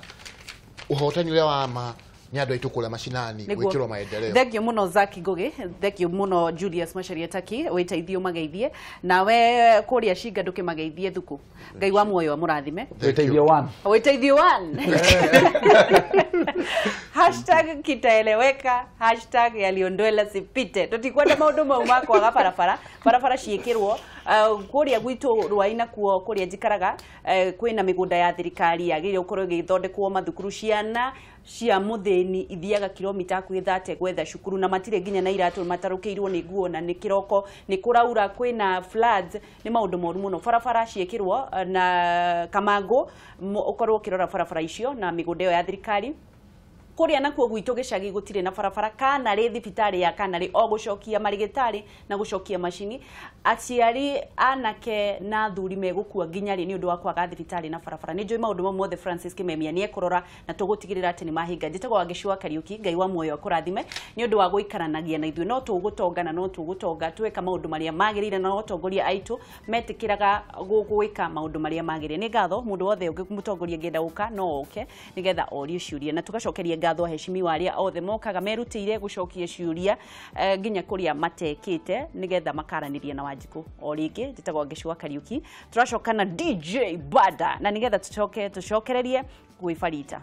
ũhotani ũrĩa wa ma nĩ andũ aitũ kũrĩa macinani gwĩkĩrwo maendeleo. Thank you mũno Zack Ngugi, thank you mũno Julius Macharia Taki wĩteithio mageithie nawe kũrĩa Shinga ndũkĩmageithie thuku Ngai wa muoyo amũrathime. Wĩteithio one wĩteithio one hashtag kitaeleweka hashtag yaliondoela sipite tutikwenda maũndũ mau ma kwaga barabara barabara ciĩkĩrwo kũrĩa gwitũ Rwai nakuo kũrĩa njikaraga kwĩna mĩgũnda ya thirikari yagĩrĩire gũkorwo ĩgĩthondekwo mathukuru ciana cia mũthĩni ithiaga kilomita hakuhĩ 30 gwetha cukuru na matirĩ nginya na iratũ matarũkĩirwo nĩ nguo na nĩ kĩroko nĩ kũraura kwĩna floods nĩ maũndũ moru mũno barabara ciĩkĩrwo na Kamangũ ũkorwo ũkĩrora barabara icio na mĩgũnda ĩyo ya thirikari kuria nakuo gwitũ gĩcagi gũtirĩ na barabara kana rĩ thibitarĩ ya kana rĩ o gũcokia marigitari na gũcokia macini aciari anake na athuri megũkua nginya rĩ nĩ ũndũ wa kwaga thibitarĩ na barabara nĩ njũĩ maũndũ mau mothe Francis Kimemia nĩ ekũrora na tũgũtigĩrĩra atĩ nĩ mahinga njĩtagwo Wangeci wa Kariuki Ngai wa muoyo akũrathime nĩ ũndũ wa gũikaranagia na ithuĩ no tũgũtonga na no tũgũtonga tweka maũndũ marĩa magĩrĩire na atongoria aitũ metĩkĩraga gwĩka maũndũ marĩa magĩrĩire nĩ ngatho mũndũ wothe mũtongoria angĩenda gũka no oke nĩgetha orie ciũria na tũgacokeria ngatho aheshimiwa aria othe mokaga merutĩire gũcokia ciũria nginya kũrĩa matekĩte nĩgetha makaranĩria na Wanjikũ o rĩngĩ njĩtagwo Wangeci wa Kariuki tũracoka na DJ Bada na nĩgetha tũcoke tũcokererie gwĩ Farita.